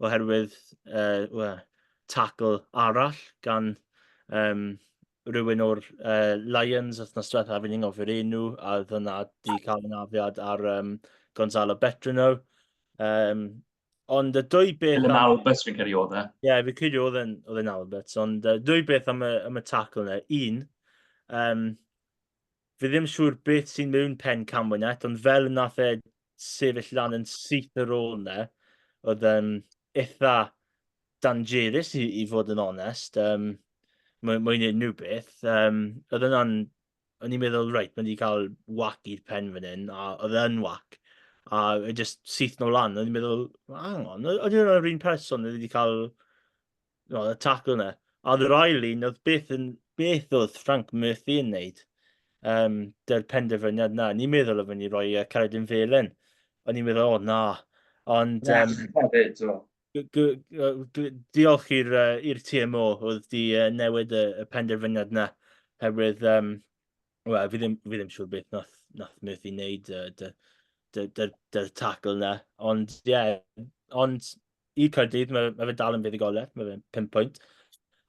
Speaker 2: oherwydd uh, well, tackle arall gan um, rhywun o'r uh, Lions wythnos diwethaf, fi'n anghofio'r enw, a oedd hwnna di cael yn afiad ar um, Gonzalo Betrino. Um, ond y dwy beth...
Speaker 1: Dylan Alberts fi'n credu oedd e.
Speaker 2: Ie, yeah, fi'n credu oedd e'n oedd e'n Alberts, ond uh, dwy beth am y, am y tackle yna. Un, um, fi ddim siŵr beth sy'n mewn pen Cam Winnett, ond fel nath e sefyll lan yn syth ar ôl yna, oedd um, eitha dangerous i, i fod yn onest. Um, mwyn unrhyw beth. Um, oedd yna'n o'n i'n meddwl, reit, mae wedi cael whack i'r pen fan hyn, a oedd e'n whack. A e just syth nôl lan, o'n i'n meddwl, hang on, oedd e'n un person oedd wedi cael no, y tackle yna. A oedd yr ail un, oedd beth, yn, beth oedd Frank Murphy yn neud um, dy'r penderfyniad na. Ni'n meddwl oedd i roi uh, Caradin Felen. O'n i'n meddwl, o oh, na. Ond... Um,
Speaker 1: hefyd, o.
Speaker 2: Diolch i'r uh, TMO oedd di uh, newid y, y penderfyniad na. Herwydd, um, well, fi ddim, fi ddim siŵr beth nath, nath Murphy wneud uh, dy, dy, dy, dy tackle na. Ond, ie, yeah, ond i Caerdydd, mae, mae fe dal yn fuddugoliaeth, mae fe'n 5 pwynt.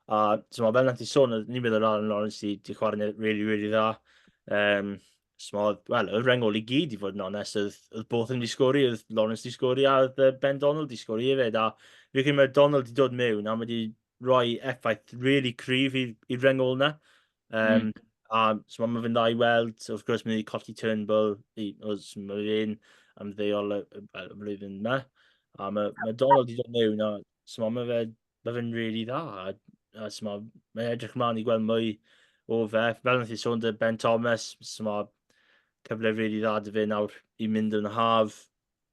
Speaker 2: A so, fel nath i sôn, ni'n meddwl Aaron Lawrence di, di chwarae'n really, really dda. Um, Smod, wel, y rengol i gyd, i fod yn onest, oedd, oedd Botham di sgori, oedd Lawrence di sgori, a oedd Ben Donald di sgori hefyd. A fi credu mae Donald di dod mewn a mae wedi rhoi effaith really cryf i'r rengol yna. A so mae fe'n dda i weld, wrth gwrs, mae'n wedi colli Turnbull, i, os mae fe'n ymddeol y, y, y flwyddyn yma. A mae, mae Donald wedi dod mewn, a so mae fe, mae fe'n really dda. A, a so mae, mae'n edrych ymlaen i gweld mwy o fe. Fel nath i sôn dy Ben Thomas, so mae cyfle really dda dy fe nawr i mynd yn y haf.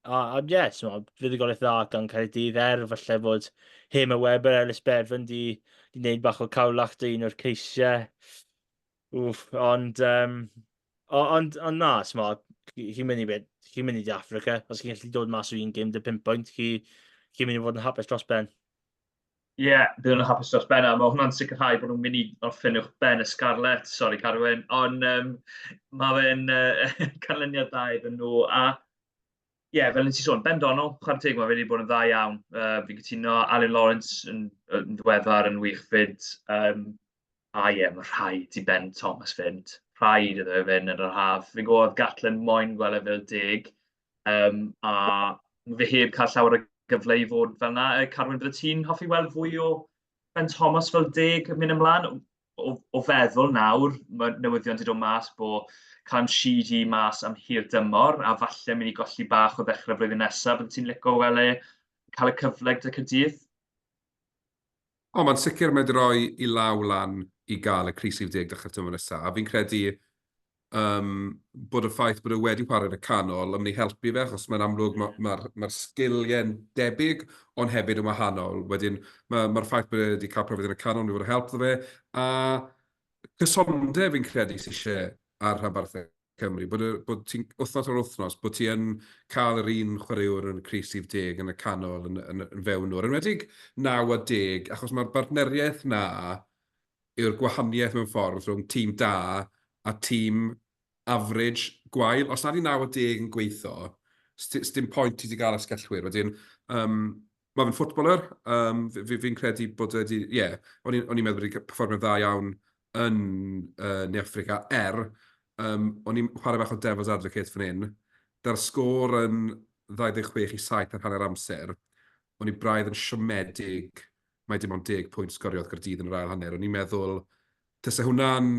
Speaker 2: A, a ie, yeah, so mae fuddugoliaeth dda gan Caerdydd er falle fod Hema Webber, Ellis Bevan di, di wneud bach o cawlach dy un o'r ceisiau. Wff, ond, um, ond, ond na, sma, chi'n mynd i beth, chi'n mynd i Africa, os chi'n gallu dod mas o un gêm dy 5 pwynt, chi'n chi mynd i fod yn hapus dros ben.
Speaker 1: Ie, yeah, bydd nhw'n hapus dros ben, a mae hwnna'n sicrhau bod nhw'n mynd i orffen uwch ben y Scarlets, sori Carwyn, ond um, mae fe'n uh, canlyniad da iddyn nhw, a ie, yeah, fel nes i sôn, Ben Donald, chwarae teg, mae fe wedi bod yn dda iawn. Uh, fi'n cytuno, Alun Lawrence yn, yn ddiweddar yn wych fyd. Um, a ie, yeah, mae rhaid i Ben Thomas fynd. Rhaid iddo fe fynd yn yr haf. Fi'n gwybod Gatlin moyn gweld e fel deg, um, a fe heb cael llawer o gyfle i fod fel yna. Carwyn, bydde ti'n hoffi weld fwy o Ben Thomas fel deg yn mynd ymlaen? O, o feddwl nawr, mae newyddion wedi dod mas bod Callum Sheedy mas am hir dymor, a falle mynd i golli bach o ddechrau flwyddyn nesaf. Bydde ti'n licio weld e cael y cyfle gyda Caerdydd?
Speaker 3: O, mae'n sicr mae wedi rhoi i law lan i gael y crys rhif deg dechrau'r tymor nesaf. A fi'n credu um, bod y ffaith bod e wedi chwarae yn y canol yn mynd i helpu fe, achos mae'n amlwg mae'r ma, ma, ma sgiliau'n debyg, ond hefyd yn wahanol. Wedyn mae'r ma ffaith bod e wedi cael profiad yn y canol yn mynd i fod o help iddo fe. A cysondeb fi'n credu sydd eisiau ar rhanbarthau Cymru, bod, y, bod ti'n, wythnos ar wythnos, bod ti yn cael yr un chwaraewr yn y crys rhif deg yn y canol yn, yn, yn fewnwr, yn enwedig 9 a 10, achos mae'r bartneriaeth na yw'r gwahaniaeth mewn ffordd rhwng tîm da a tîm average gwael. Os nad yw 9 a 10 yn gweithio, dim pwynt i ti gael asgellwyr. Wedyn, um, mae fe'n footballer, um, fi'n fi, fi credu bod wedi, ie, yeah, o'n i'n meddwl bod wedi perfformio'n dda iawn yn uh, Ne Affrica, er, um, o'n i'n chwarae bach o devil's advocate fan hyn, da'r sgôr yn 26 i 7 ar hanner amser, o'n i braidd yn siomedig mai dim ond 10 pwynt sgoriodd Gaerdydd yn yr ail hanner. O'n i'n meddwl, tase hwnna'n...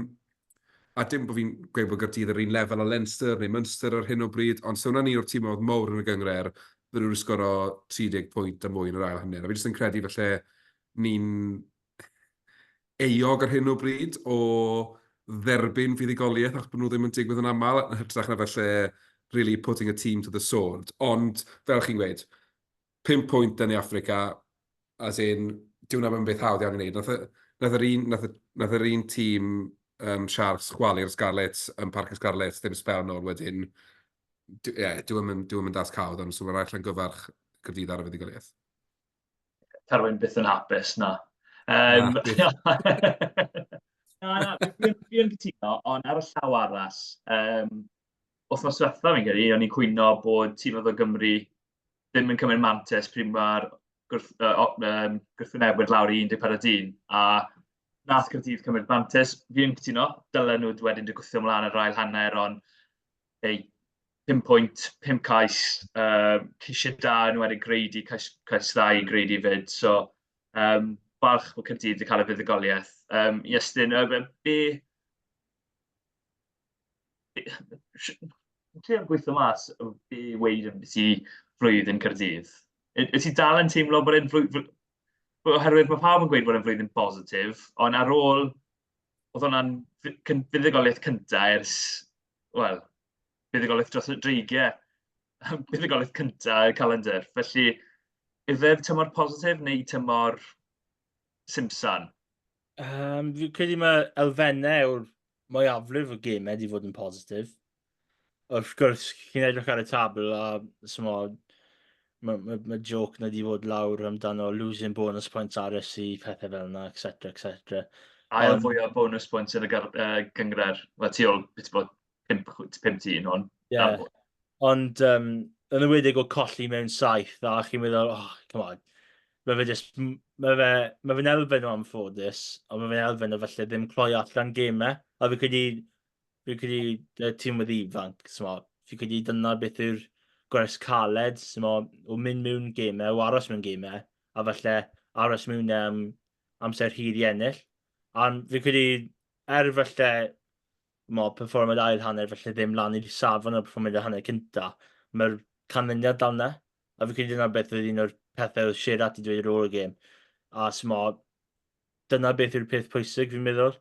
Speaker 3: A dim bod fi'n gweud bod Gaerdydd ar un lefel â Leinster neu Munster ar hyn o bryd, ond se hwnna'n un o'r timoedd mawr yn y gynghrair, fydden nhw wedi sgoro 30 pwynt a mwy yn yr ail hanner. A fi jyst yn credu falle ni'n euog ar hyn o bryd o dderbyn fuddugoliaeth achos bod nhw ddim yn digwydd yn aml, yn hytrach na falle really putting a team to the sword. Ond, fel chi'n gweud, 5 pwynt yn Affrica, as in, dyw hwnna ddim yn beth hawdd iawn i wneud. Nath, nath, yr un, nath, nath yr un tîm um, Sharks chwalu'r Scarlets yn Parc y Scarlets ddim sbel nôl wedyn. Ie, yeah, dyw e'n dasg hawdd, ond so mae'n rhaid llongyfarch Caerdydd ar y fuddugoliaeth.
Speaker 1: Carwyn byth yn hapus, na. Um, na, na, na, fi yn cytuno, ond ar y llaw arall, um, wythnos diwetha fi'n credu, o'n i'n cwyno bod tîm o Gymru ddim yn cymryd mantais pryd mae'r gwrth, uh, um, gwrthwynebwyr lawr i 14 dyn, a nath Caerdydd cymryd mantais. Fi'n cytuno, dylen nhw wedyn di gwthio ymlaen yr ail hanner, ond ei, 5 pwynt, 5 cais, uh, ceisiau da yn wedi Grady, cais, cais dda i Grady fyd. So, um, balch bod Caerdydd wedi cael y fuddugoliaeth. Um, Iestyn, uh, be... Yn trio gweithio mas be weid yn beth i flwyddyn Caerdydd. Wyt ti dal yn teimlo bod e'n flwyddyn... Oherwydd mae pawb yn gweud bod e'n flwyddyn bositif, ond ar ôl... Oedd hwnna'n fuddugoliaeth cyntaf ers, wel, buddugoliaeth dros y dreigiau, buddugoliaeth cyntaf y calendr. Felly, ife tymor positif neu tymor simsan?
Speaker 2: Um, fi'n credu mae elfennau o'r mwyafrif o gemau wedi fod yn positif. Wrth gwrs, chi'n edrych ar y tabl a smo, mae ma, ma joke na wedi fod lawr amdano losing bonus points RSC, pethau fel yna, etc, etc.
Speaker 1: Ail fwy o bonus points yn y uh, gynghrair. Wel, tu ôl, beth bod, 5-1, ond...
Speaker 2: Yeah. Ond um, yn ymwedig o colli mewn saith, a chi'n meddwl, oh, come on, mae fe just, mae fe, mae fe'n elfen o anffodus, ond mae fe'n elfen o falle ddim cloi allan gemau. A fi credu Fi'n credu y tîm oedd ifanc, smo, fi'n credu dyna beth yw'r gwers caled, smo, o mynd mewn gemau, o aros mewn gemau, a falle aros mewn um, amser hir i ennill. A fi'n credu, er falle, mo, perfformiad ail hanner, falle ddim lan i'r safon o'r perfformiad hanner cynta, mae'r canlyniad dal yna. A fi'n credu dyna beth oedd un o'r pethau oedd Sherat i dweud ar ôl y gêm. A smo, dyna beth yw'r peth pwysig fi'n meddwl.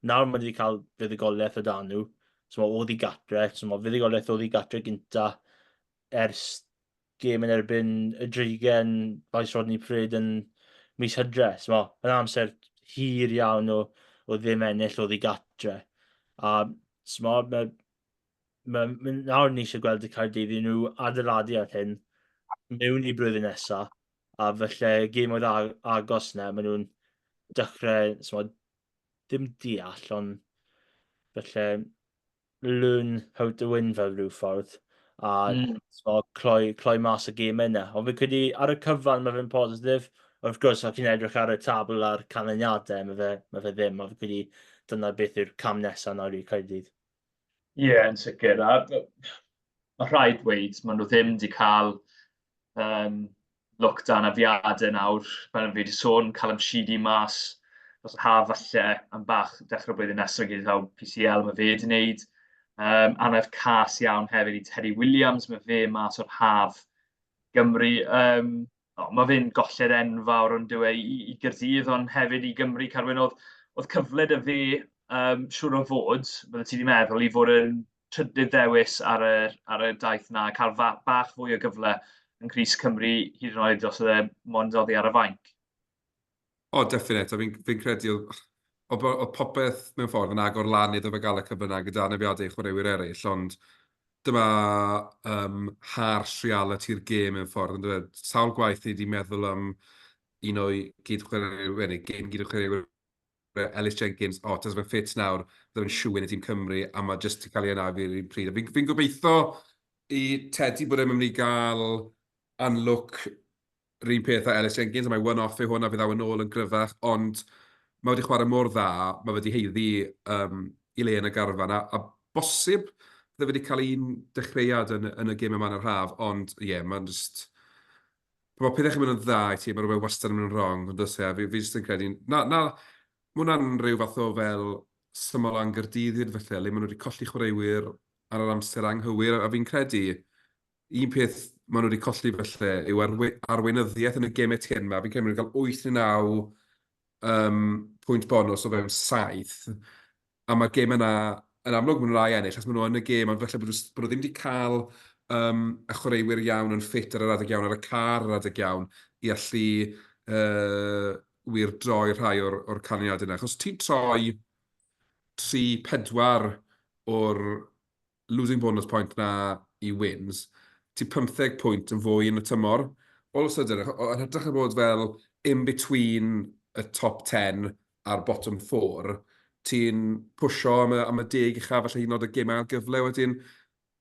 Speaker 2: Nawr mae wedi cael fuddugoliaeth o dan nhw. So mae oedd i gatre, so mae fuddugoliaeth oedd i gatre gynta ers gêm yn erbyn y Dreigen Vice Rodney Parade yn mis Hydre. So mae yn amser hir iawn o, o ddim ennill oedd i gatre. A so mae, mae, mae, nawr ni eisiau gweld y Caerdydd i nhw adeiladu ar hyn mewn i blwyddyn nesaf. A falle gêm oedd agos yna, maen nhw'n dechrau, so, dim deall, ond falle learn how to win fel rhyw ffordd. A mm. so, cloi, cloi mas y gêm yna. Ond fi'n credu ar y cyfan mae fe'n positif. Wrth gwrs, os chi'n edrych ar y tabl a'r canlyniadau, mae fe, mae fe ddim. Ond fi'n credu dyna beth yw'r cam nesaf nawr i Caerdydd.
Speaker 1: Ie, yeah, yn sicr. A mae rhaid dweud, maen nhw ddim wedi cael um, lwc da anafiadau nawr. Fel fi wedi sôn, Callum Sheedy mas dros yr haf falle am bach dechrau blwyddyn nesaf gyda taw PCL mae fe wedi wneud. Um, anaf cas iawn hefyd i Terry Williams, mae fe mas o'r haf Gymru. Um, oh, mae fe'n golled enfawr ond dyw e i, i Gyrdydd, ond hefyd i Gymru. Carwyn, oedd, oedd cyfle dy fe, um, siŵr o fod, bydde ti wedi meddwl, i fod yn trydydd ddewis ar y, ar y daith na, cael bach fwy o gyfle yn Cris Cymru hyd yn oed os oedd e mond oddi ar y fainc.
Speaker 3: O, definite. A fi'n fi credu oedd, oedd, oedd popeth mewn ffordd yn agor lan iddo fe gael y cyfle yna gyda anafiadau chwaraewyr eraill, ond dyma um, harsh reality'r gêm mewn ffordd. Ond e? Sawl gwaith ni wedi meddwl am un o'i gyd-chwaraewyr, neu gyn gyd-chwaraewyr Ellis Jenkins, o, oh, tas fe'n ffit nawr, bydde fe'n siwyn i tîm Cymru, a mae jyst wedi cael ei anafu i'r un pryd. Fi'n fi gobeithio i Teddy bod e'n mynd i gael anlwc yr un peth â Ellis Jenkins, a mae one-off yw hwn a fydd awn ôl yn gryfach, ond mae wedi chwarae mor dda, mae wedi heiddi um, i le yn y garfan, a, a bosib bydde wedi cael un dechreuad yn, yn y gêm yma yn yr haf, ond ie, yeah, mae'n just... Mae pethau chi'n mynd yn dda i ti, mae rhywbeth wastad yn mynd yn wrong, ond oes e, fi, fi jyst yn credu... Na, na, mae hwnna'n rhyw fath o fel syml Angyrdydd hyd felly, le maen nhw wedi colli chwaraewyr ar yr amser anghywir, a fi'n credu un peth maen nhw wedi colli felly yw arwe arweinyddiaeth yn y gemau tyn yma. Fi'n credu maen nhw wedi cael 8 neu 9 um, pwynt bonus o fewn 7. A mae'r gêm yna, yn amlwg maen nhw'n rai ennill, achos maen nhw yn y gêm, ond falle bod nhw, bod nhw ddim wedi cael um, y chwaraewyr iawn yn ffit ar yr adeg iawn, ar y car ar yr adeg iawn, i allu uh, wir droi rhai o'r, or canlyniadau yna. Achos ti'n troi 3-4 o'r losing bonus point na i wins, ti 15 pwynt yn fwy yn y tymor. All of a sudden, yn hytrach na bod fel in between y top 10 a'r bottom 4, ti'n pwysio am y, am y deg uchaf, falle hyd yn oed y gemau ail gyfle wedyn.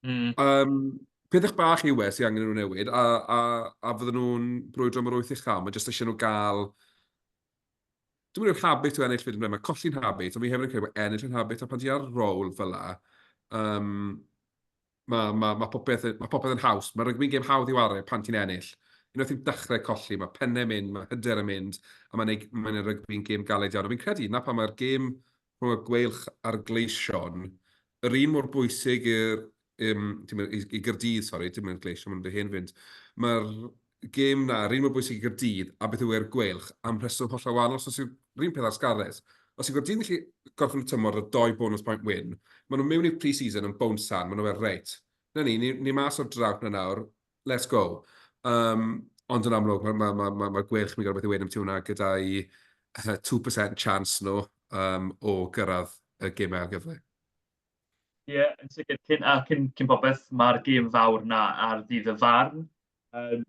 Speaker 3: Mm. Um, pethau bach yw e sy'n angen nhw newid, a, a, a fydden nhw'n brwydro am yr wyth uchaf, mae jyst eisiau nhw gael Dwi'n meddwl habit o ennill fyd yn mae colli'n habit, ond fi hefyd yn credu bod ennill yn habit, a pan ti ar rôl fel la, um, mae ma, ma popeth, ma popeth yn haws. Mae rygbi'n gêm hawdd i wario pan ti'n ennill. Unwaith ti'n dechrau colli, mae pennau mynd, mae hyder yn mynd, a mae'n mae rygbi'n gêm galed iawn. A fi'n credu, na pan mae'r gêm rhwng y gweilch a'r gleision, yr un mor bwysig i'r um, i, i Gyrdydd, sori, dim yn gleision, mae'n hen fynd. Mae'r gêm 'na, yr un mor bwysig i Gaerdydd a beth yw e'r Gweilch, am rheswm hollol wahanol. So, os yw'r un peth ar Scarlets, os yw Gaerdydd yn gallu gorffen y tymor ar doi bonus point win, maen nhw'n mewn i'r pre-season yn bownsan, maen nhw fel, reit, na ni, ni, ni mas o'r drought na nawr, let's go. Um, ond yn amlwg, mae'r ma, ma, ma, ma Gweilch yn mynd i gael rhywbeth i weud am hwnna gyda'i 2% chance nhw um, o gyrraedd y gemau ail gyfle.
Speaker 1: Ie, yeah, yn sicr. Cyn, a cyn, cyn popeth, mae'r gêm fawr na ar ddydd y farn. Um,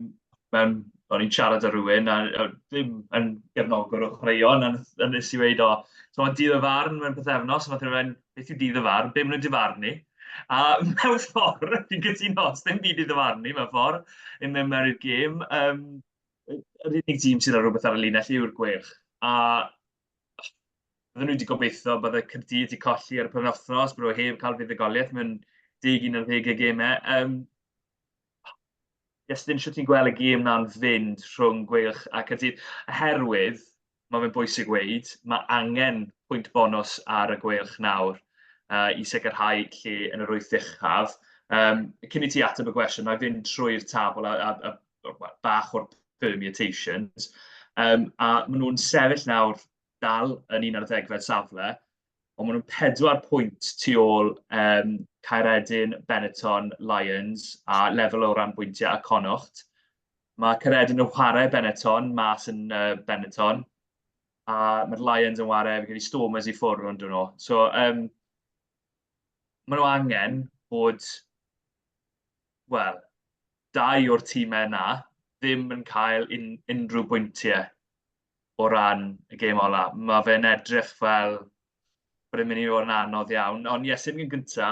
Speaker 1: mewn, o'n i'n siarad â rhywun a, a ddim yn gefnogwr o chwaraeon, a, a nes i weud, o, so mae'n dydd y farn mewn pythefnos, a nath rhywun, beth yw dydd y farn, be maen nhw'n difarnu? A mewn ffordd, fi'n cytuno, ddim byd i ddyfarnu mewn ffordd, yn mynd mewn i'r gêm. Um, yr unig dîm sydd â rhywbeth ar y linell yw'r Gweilch. A Bydden nhw wedi gobeithio bydde Caerdydd wedi colli ar y penwythnos, bod nhw heb cael fuddugoliaeth mewn 11 ar o gemau. Iestyn, shwt ti'n gweld y gêm 'na'n fynd rhwng Gweilch a Caerdydd? Oherwydd, mae fe'n bwysig gweud, mae angen pwynt bonws ar y Gweilch nawr i sicrhau lle yn yr wyth uchaf. Cyn i ti ateb y gwestiwn, wna i fynd trwy'r tabl a well, bach o'r permutations. A maen nhw'n sefyll nawr dal yn 11fed safle, ond maen nhw'n 4 pwynt tu ôl Caeredin, Benetton, Lions a lefel o ran bwyntiau a Connacht. Mae Caeredin yn chwarae Benetton mas yn Benetton, a mae'r Lions yn chwarae, fi credu, Stormers i ffwrdd ond nhw. So, maen nhw angen bod, wel, dau o'r tîmau yna ddim yn cael unrhyw bwyntiau o ran y gêm ola. Mae fe'n edrych fel bod e'n mynd i fod yn anodd iawn. Ond yes, yn gynta,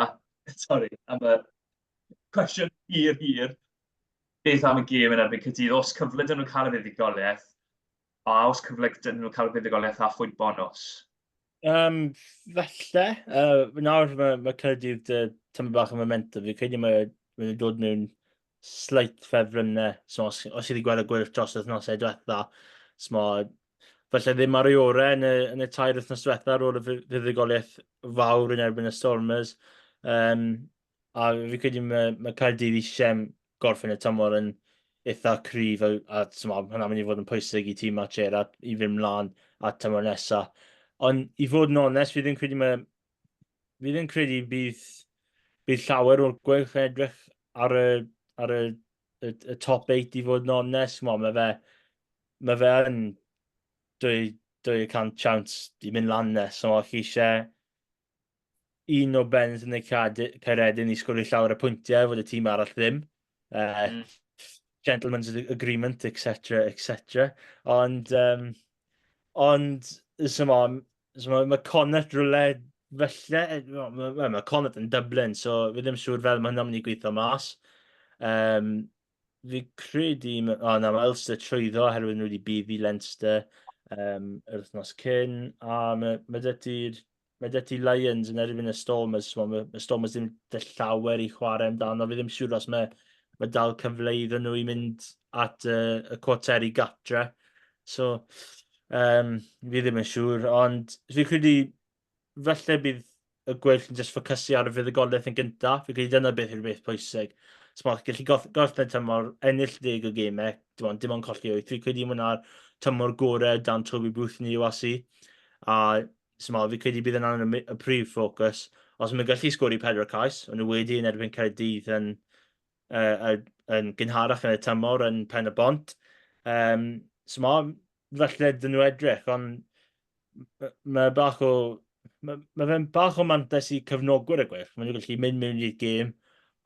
Speaker 1: sorry, am y cwestiwn hir hir, beth am y gêm yn erbyn Caerdydd? Oes cyfle 'da nhw cael y fuddugoliaeth? A oes cyfle 'da nhw cael y fuddugoliaeth a phwynt bonws?
Speaker 2: Falle. Nawr mae Caerdydd 'da tymed bach o momentum. Fi'n credu mae nhw'n dod mewn slight ffefrynnau. So, os i wedi gweld y Gweilch dros yr wythnosau diwetha, so, falle ddim ar ei orau yn y 3 wythnos diwetha ar ôl y fuddugoliaeth fawr yn erbyn y Stormers. A fi credu mae Caerdydd eisiau gorffen y tymor yn eitha cryf a so, hwnna'n mynd i fod yn pwysig i tîm Matt Gerrard i fynd mlaen at tymor nesaf. Ond i fod yn onest, fi ddim credu bydd llawer o'r Gweilch yn edrych ar y top 8, i fod yn onest. Mae fe yn 2% chance i mynd lan nes. So, chi eisiau un o Benetton neu Caeredin i sgorio llawer o pwyntiau, fod y tîm arall ddim. Gentleman's agreement, etc., etc. Ond so mae Connacht rhywle felly, mae Connacht yn Dublin, so fi ddim siŵr fel mae hynna'n mynd i gweithio mas. Fi credu, o na, mae Ulster trwyddo oherwydd nhw wedi buddu Leinster yr wythnos cyn, a mae 'da ti Lions yn erbyn y Stormers, so mae Stormers ddim 'da llawer i chwarae amdano. Fi ddim siŵr os mae dal cyfle iddyn nhw i mynd at y cwarteri gatre. So, fi ddim yn siŵr, ond fi credu falle bydd y Gweilch yn just ffocysu ar y fuddugoliaeth yn gyntaf. Fi credu dyna beth yw'r beth pwysig. So, mae'n gallu gorffen tymor, ennill 10 o gemau, dim ond colli 8. Fi credu mae hwnna'r tymor gorau dan Toby Booth yn URC. A so, fi credu bydd yna'n y prif ffocws. Os mae'n gallu sgori 4 cais, ond nhw wedi yn erbyn Caerdydd yn gynharach yn y tymor yn Pen y Bont. So ma, falle dyn nhw edrych, ond mae fe'n bach o mantais i cefnogwyr y Gweilch. Maen nhw'n gallu mynd mewn i'r gêm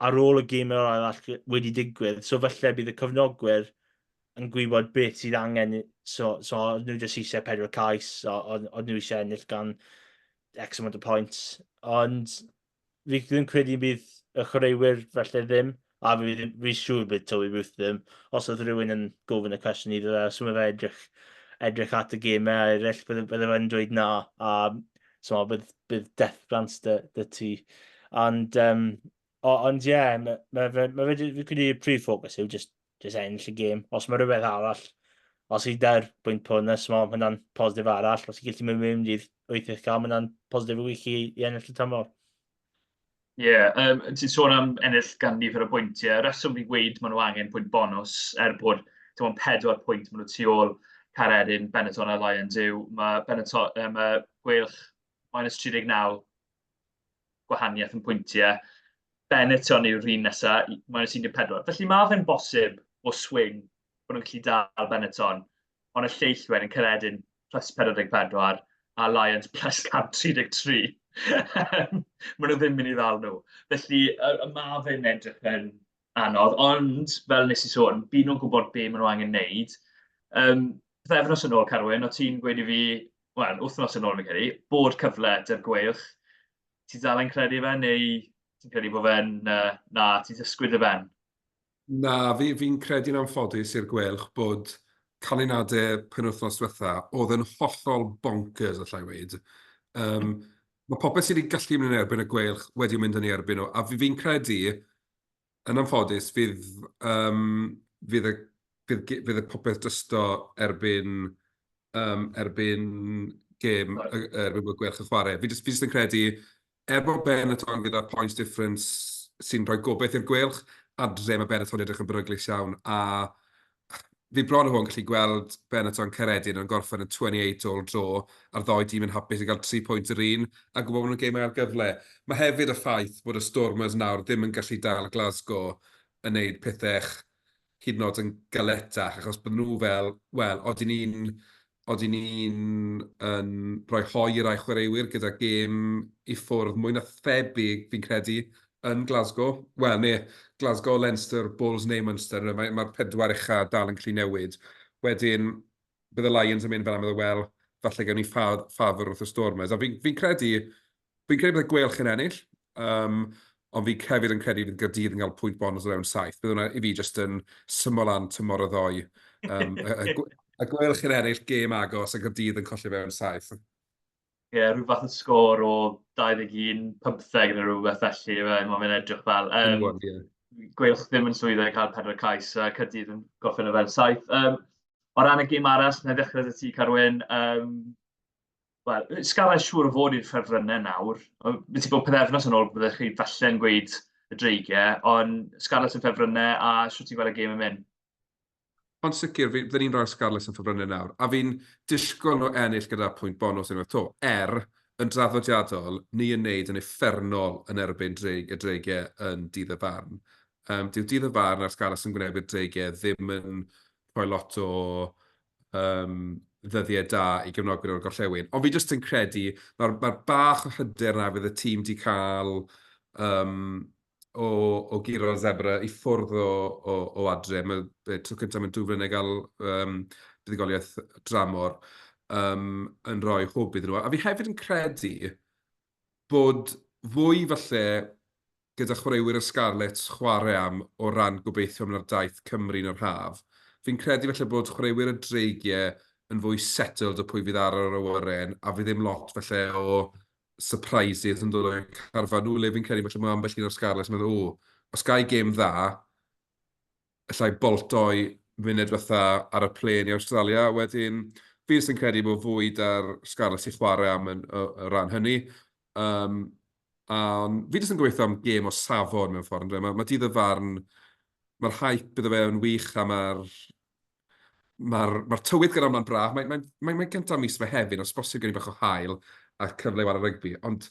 Speaker 2: ar ôl y gêm arall wedi digwydd. So falle bydd y cefnogwyr yn gwybod beth sydd angen. So nhw jyst eisiau 4 cais, o nhw eisiau ennill gan X amount of points. Ond fi ddim credu bydd y chwaraewyr felly ddim, a fi siŵr bydd Toby Booth ddim. Os oedd rhywun yn gofyn y cwestiwn iddo fe, os mae fe edrych at y gemau eraill, bydde fe'n dweud na, a so, bydd death glance 'da ti. Ond ie, yeah, ma fe, fi credu y prif ffocws yw just ennill y gêm. Os mae rhywbeth arall, os i da'r bwynt bonus, mae hwnna'n positif arall. Os i gallu mynd mewn i'r wyth eich cael, mae hwnna'n positif wych i ennill y tymor.
Speaker 1: Ie, yeah, ti'n sôn am ennill gan nifer o bwyntiau. Y reswm fi'n gweud maen nhw angen pwynt bonus, er bod dim ond 4 pwynt maen nhw tu ôl Caeredin, Benetton a Lions yw, mae Benetton, mae Gweilch minus 39 gwahaniaeth yn pwyntiau. Benetton yw'r un nesaf, minus 14. Felly mae fe'n bosib o swing bod nhw'n gallu dal Benetton, ond y lleill wedyn Caeredin plus 44 a Lions plus 133. Maen nhw ddim mynd i ddal nhw. Felly mae fe'n edrych yn anodd, ond fel nes i sôn, byd nhw'n gwybod be maen nhw angen wneud. Pythefnos yn ôl, Carwyn, o ti'n gweud i fi, wel, wythnos yn ôl fi'n credu, bod cyfle 'da'r Gweilch. Ti dal yn credu fe, neu ti'n credu bod fe'n, na, ti'n ysgwyd y ben?
Speaker 3: Na, fi'n credu'n anffodus i'r Gweilch bod canlyniadau penwythnos diwetha, oedd yn hollol bonkers, allai weud. Mae popeth sydd wedi gallu mynd yn erbyn y Gweilch wedi mynd yn ei erbyn nhw, a fi'n credu, yn anffodus, fydd, um, fydd, y, fydd, fydd y popeth drosto erbyn, um, erbyn gêm, erbyn bod Gweilch yn chwarae. Fi jyst, fi jyst yn credu, Er bod Benetton gyda points difference sy'n rhoi gobaith i'r Gweilch, adre mae Benetton yn edrych yn beryglus iawn, a fi bron o fod yn gallu gweld Benetton Caeredin yn gorffen yn 28 all draw, a'r ddou dîm yn hapus i gael 3 pwynt yr un, a gwybod bod nhw'n gêm ail gyfle. Mae hefyd y ffaith bod y Stormers nawr ddim yn gallu dal Glasgow yn neud pethau hyd yn oed yn galetach, achos bod nhw fel, wel, odyn ni'n Odyn ni'n yn rhoi hoe i rai chwaraewyr gyda gêm i ffwrdd mwy na thebyg, fi'n credu, yn Glasgow. Wel, neu Glasgow, Leinster, Bulls neu Munster. Mae'r mae pedwar ucha dal yn gallu newid. Wedyn, bydd y Lions yn mynd fel am meddwl, wel, falle gawn ni ffafr wrth y Stormers. A fi'n fi credu, Fi'n credu bydd y Gweilch yn ennill, um, ond fi hefyd yn credu bydd Gaerdydd yn cael pwynt bonus o fewn saith. Bydd hwnna i fi jyst yn syml lan tymor y ddoi. Um, y, y, y Gweilch yn ennill gêm agos a Gaerdydd yn colli fewn saith.
Speaker 1: Ie, yeah, rhyw fath o sgôr o 21-15 neu rhywbeth felly, mae'n mynd edrych fel. Um, yeah. Gweilch ddim yn llwyddo i cael pedwar cais a Caerdydd yn gorffen o fewn saith. Um, o ran y gêm arall, na i ddechrau 'da ti, Carwyn. Um, Wel, Scarlets siŵr o fod i'r ffefrynnau nawr. Beth i bod pythefnos yn ôl byddech chi falle'n gweud y Dreigiau, ond Scarlets yn ffefrynnau a shwt ti'n gweld y gêm yn mynd?
Speaker 3: Ond sicr, fi, fydden ni'n rhoi'r Scarlets yn ffefrynnau nawr. A fi'n disgwyl nhw ennill gyda pwynt bonws unwaith 'to. Er, yn draddodiadol, ni yn neud yn uffernol yn erbyn dreig, y Dreigiau yn dydd y farn. Um, dyw dydd y farn a'r Scarlets yn gwynebu'r Dreigiau ddim yn rhoi lot o um, ddyddiau da i gefnogwyr o'r gorllewin. Ond fi jyst yn credu, mae'r mae bach o hyder na fydd y tîm di cael um, o, o guro Zebra i ffwrdd o, o, o adre. Mae tro cyntaf mewn dwy flynedd gael um, buddugoliaeth dramor um, yn rhoi hwb iddyn nhw. A fi hefyd yn credu bod fwy falle gyda chwaraewyr y Scarlets chwarae am o ran gobeithio mynd ar daith Cymru yn yr haf. Fi'n credu falle bod chwaraewyr y Dreigiau yn fwy settled o pwy fydd ar yr awyren a fydd ddim lot falle o surprises yn dod o'u carfan nhw, le fi'n credu falle mae ambell un o'r Scarlets yn meddwl, o, os ga i gêm dda, allai boltoi munud diwetha ar y plên i Awstralia. Wedyn, fi jyst yn credu bod fwy 'da'r Scarlets i chwarae am yn o, o ran hynny. Um, a fi jyst yn gobeithio am gêm o safon mewn ffordd. Mae, mae dydd y farn, mae'r hype iddo fe yn wych a mae'r mae'r mae tywydd gyda hwnna'n braf. Mae'n mae, mae, mae gyntaf mis Mehefin, os bosib gen i bach o haul a cyfle i wario rygbi, ond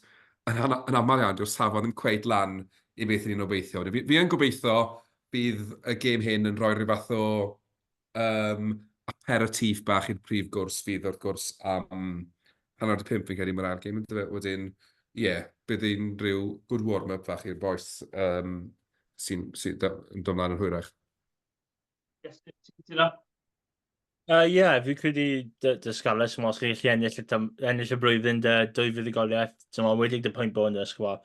Speaker 3: yn, yn aml iawn, dyw'r safon ddim cweit lan i beth ni'n obeithio. Fi, fi yn gobeithio bydd y gêm hyn yn rhoi rhyw fath o um, aperitif bach i'r prif gwrs fydd wrth gwrs am hanner 'di pump fi'n credu mae'r ail gêm yndyfe? Wedyn, ie, yeah, bydd hi'n rhyw good warm-up fach i'r bois um, sy'n sy yn dod mlaen yn hwyrach.
Speaker 1: Yes, ti'n cytuno?
Speaker 2: Ie, uh, yeah, fi'n credu dy, dy Scarlets, os chi'n gallu ennill y, ennill y blwyddyn dy dwy fuddugoliaeth, ti'n meddwl, wedi dy pwynt bonus, chwa.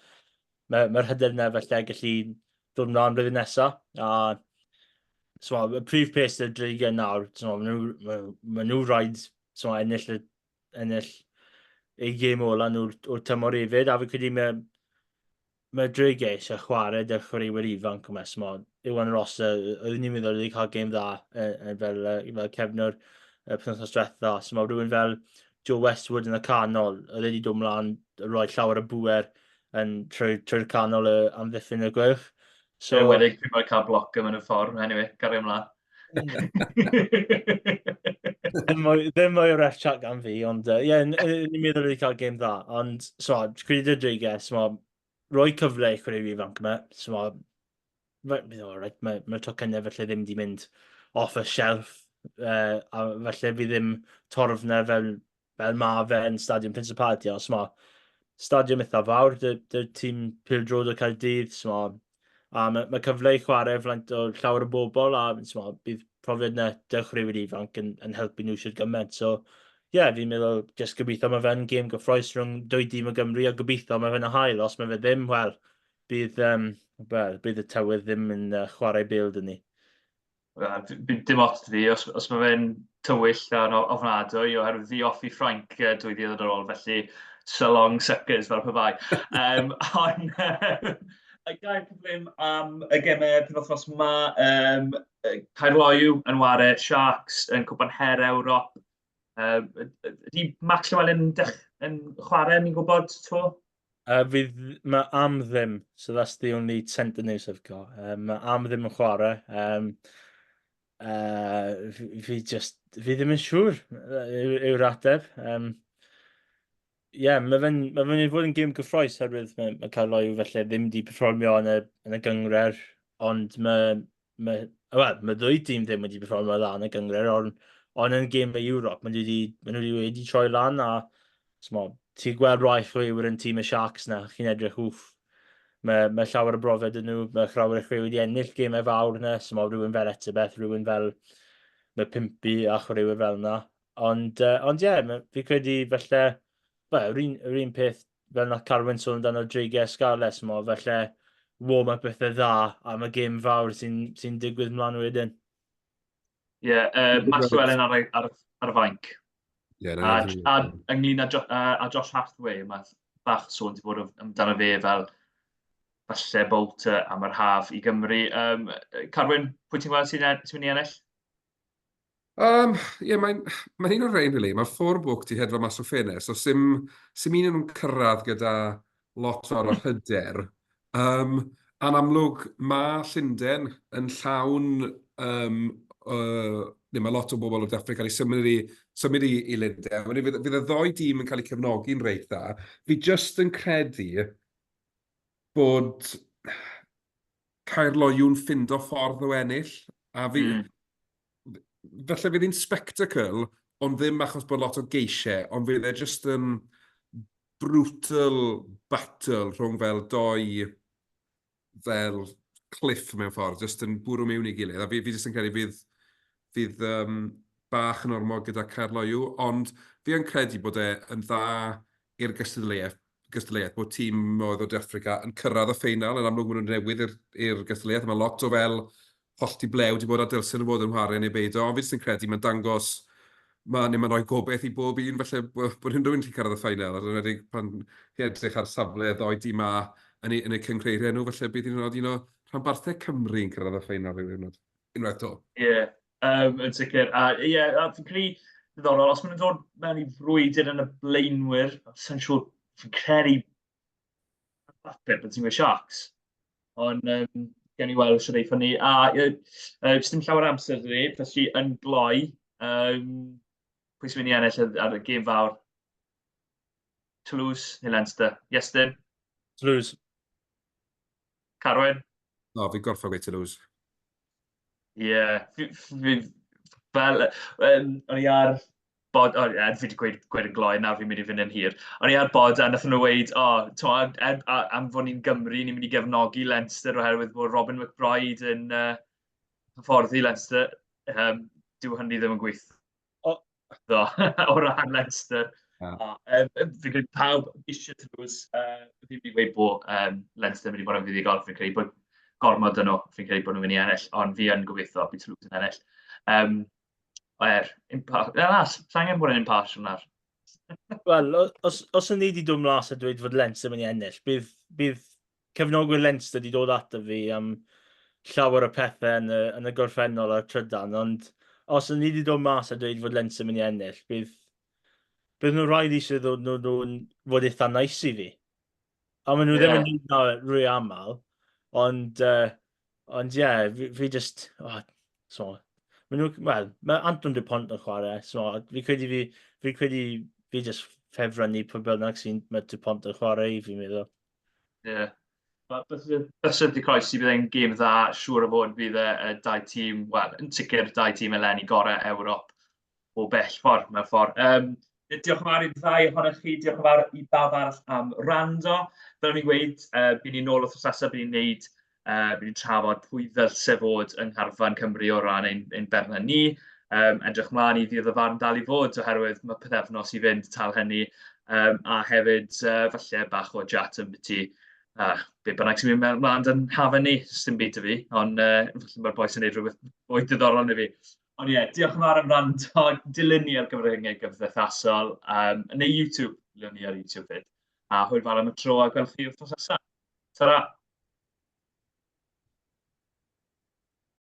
Speaker 2: Mae'r mae hyder yna felly gallu dod mlaen blwyddyn nesaf. A so, y prif peth sydd Dreigiau nawr, so, maen nhw, ma, ma nhw rhaid so, ennill, y, ennill eu gêm ola nhw'r tymor hefyd, a fi'n credu mae Mae Dreigiau eisiau chwarae 'da'r chwaraewyr ifanc yma, s'mod, Iwan Rosser, oeddwn i'n meddwl wedi cael gêm dda fel, fel cefnwr y penwythnos diwetha, s'mod, rhywun fel Joe Westwood yn y canol, oedd wedi dod mlaen, rhoi llawer o bŵer yn trwy'r trwy canol y amddiffyn y Gweilch.
Speaker 1: So, Yn enwedig pryd mae'n cael bloc yma yn y ffordd, anyway, gario ymlaen.
Speaker 2: Ddim mwy, ddim mwy o ref chat gan fi, ond ie, uh, yeah, ni'n meddwl wedi cael gêm dda. Ond, so, credu y Dreigiau, so, rhoi cyfle i chwaraewyr ifanc yma. So, mae, mae, mae tocynnau felly ddim wedi mynd off y shelf, uh, a felly fi ddim torf na fel, fel ma fe yn Stadiwm Principality, ond so, stadiwm eitha fawr, dy, dy tîm pêl-droed o Caerdydd, so, a mae, mae cyfle i chwarae flaen o llawer o bobl, a so, bydd profiad na dy chwaraewyr ifanc yn, yn helpu nhw sydd gymaint. So, ie, yeah, fi'n meddwl, jyst gobeithio mae fe'n gêm gyffroes rhwng dwy dîm o Gymru, a gobeithio mae fe'n hael. Os mae fe ddim, wel, bydd, um, well, bydd y tywydd ddim yn uh, chwarae bêl dyn ni.
Speaker 1: Wel, dim ots fi, os, os mae fe'n tywyll a'n ofnadwy, oherwydd fi off i Ffrainc 2 ddydd ar ôl, felly so long suckers fel pe bai. Ond y gair cyflym am y gemau penwythnos 'ma, Caerloyw yn ware Sharks yn Cwpan Her Ewrop. Ydy Max Llewellyn yn, yn chwarae, ni'n gwybod, to?
Speaker 2: Fydd, mae am ddim, so that's the only centre news I've got. Mae am ddim yn chwarae. Fi, fi just, fi ddim yn siŵr yw'r ateb. Yeah, mae fe'n ma fe fod yn gêm gyffroes herwydd mae, mae Caerloyw felly ddim wedi perfformio yn y, yn y gynghrair, ond mae, mae, well, mae ddwy dîm ddim wedi perfformio dda yn y gynghrair, ond on yn gêm y Ewrop, maen nhw wedi, maen nhw wedi troi lan a smo, ti'n gweld rai chwaraewyr yn tîm y Sharks na, chi'n edrych, wff, mae, mae llawer o brofiad yn nhw, mae llawer o chwaraewyr wedi ennill gemau fawr yna, so rhywun fel Etzebeth, rhywun fel mae Pimpi a chwaraewyr fel yna. Ond, ond ie, yeah, fi credu falle, well, yr un, yr un peth fel nath Carwyn sôn amdano Dreigiau Scarlets, mo, falle warm-up eitha dda am y gêm fawr sy'n sy digwydd mlaen wedyn.
Speaker 1: Ie, yeah, Max Llewellyn ar, ar, ar y fainc.
Speaker 3: Yeah,
Speaker 1: a, a, ynglyn â, jo, a Josh Hathaway, mae bach sôn wedi bod amdano fe fel falle bolter am yr haf i Gymru. Carwyn, pwy ti'n gweld sy'n sy mynd i ennill?
Speaker 3: Ie, mae'n mae un o'r rhain, really. Mae'r form book 'di hedfan mas o ffenest, so sim, sim un o'n nhw'n cyrraedd gyda lot fawr o hyder. A'n amlwg, mae Llundain yn llawn, neu mae lot o bobl o De Affrica cael eu symud i, symud i, i Lundain. Wedyn fydd, fydd y ddou dîm yn cael eu cefnogi'n reit dda. Fi jyst yn credu bod Caerloyw'n ffindo ffordd o ennill, a fi... Falle fydd hi'n spectacle, ond ddim achos bod lot o geisiau, ond fydd e jyst yn brutal battle rhwng fel doi fel cliff mewn ffordd, jyst yn bwrw mewn i gilydd. A fi, fi jyst yn credu fydd, fydd bach yn ormod gyda Caerloyw, ond fi yn credu bod e yn dda i'r gystadleuaeth, gystadleuaeth bod tîm oedd o De Affrica yn cyrraedd y ffeinal. Yn amlwg maen nhw'n newydd i'r gystadleuaeth. Mae lot o fel hollti blew wedi bod a dylsen nhw fod yn chwarae neu beidio. Ond fi jyst yn credu mae'n dangos, mae, neu mae'n rhoi gobeith i bob un falle bod unrhyw un gallu cyrraedd y ffeinal. Yn enwedig pan chi'n edrych ar safle y ddou dîm A yn eu, yn eu cynghreiriau nhw, falle bydd un o'r un o rhanbarthau Cymru yn cyrraedd y ffeinal rhyw ddiwrnod. Unwaith 'to.
Speaker 1: Ie, yeah, yn sicr. A ie, yeah, a fi'n credu diddorol, os maen nhw'n dod mewn i frwydr yn y blaenwyr, sa'n siŵr, fi'n credu bapur bod ti'n gweud Sharks. Ond gewn ni weld sut aethon ni. A dim llawer amser 'da ni, felly yn gloi, pwy sy'n mynd i ennill ar, ar y gêm fawr? Toulouse neu Leinster? Iestyn?
Speaker 2: Toulouse.
Speaker 1: Carwyn?
Speaker 3: O, fi'n gorfod gweud Toulouse.
Speaker 1: Ie, yeah, fi, fi, fel, o'n i ar bod, o, er, fi wedi gweud, gweud yn gloi, nawr fi'n mynd i fynd yn hir. O'n i ar bod a nath nhw weud, o, oh, t'mod, er, a, am fod ni'n Gymru, ni'n mynd i gefnogi Leinster oherwydd bod Robin McBryde yn hyfforddi Leinster. Dyw hynny ddim yn gweithio o ran Leinster. A, fi'n credu pawb eisiau Toulouse, fi'n mynd i weud bod Leinster yn mynd i fod yn fuddugol, fi'n credu bod gormod yn nhw, fi'n credu bod nhw'n mynd i ennill, ond fi yn gobeithio bydd Toulouse yn ennill. Er, na, na, sa angen bod yn impartial nawr.
Speaker 2: Wel, os, os o'n ni wedi dod mas a dweud fod Leinster yn mynd i ennill, bydd, bydd cefnogwyr Leinster wedi dod ato fi am llawer o pethau yn y, yn y gorffennol a'r trydan, ond os o'n ni wedi dod mas a dweud fod Leinster yn mynd i ennill, bydd, bydd nhw rhaid eisiau ddod nhw, nhw'n fod eitha nice i fi. A maen nhw ddim yn neud na rwy aml, ond, ond ie, yeah, fi, fi just, oh, so, maen nhw, wel, mae Anton Dupont yn chwarae, so fi credu fi, fi credu fi just ffefrynnu pwy bynnag sy'n mae Dupont yn chwarae i, fi'n meddwl.
Speaker 1: Ie. Yeah. Bysedd di croesi, bydd e'n gêm dda, siŵr o fod bydd e y dau tîm, wel, yn sicr dau tîm eleni gorau Ewrop o bell ffordd, mewn ffordd. Diolch yn fawr i'r ddau ohonoch chi, diolch yn fawr i bawb arall am wrando. Fel o'n i'n gweud, bydd ni'n ôl wythnos nesaf, bydd ni'n neud, bydd ni'n trafod pwy ddylse fod yng ngharfan Cymru o ran ein, ein berna ni. Edrych mlaen i ddydd y farn dal i fod, oherwydd mae pythefnos i fynd tal hynny. A hefyd, falle bach o chat ambiti A be bynnag sy'n mynd mlaen yn hafau ni, sdim byd 'da fi, ond falle mae'r bois yn gwneud rhywbeth mwy diddorol na fi. Ond ie, diolch yn fawr am wrando, dilyn ni ar gyfryngau gymdeithasol, neu YouTube, dilyn ni ar YouTube 'fyd. A hwyl fawr am y tro a gwelwch chi wythnos nesaf. Ta-ra!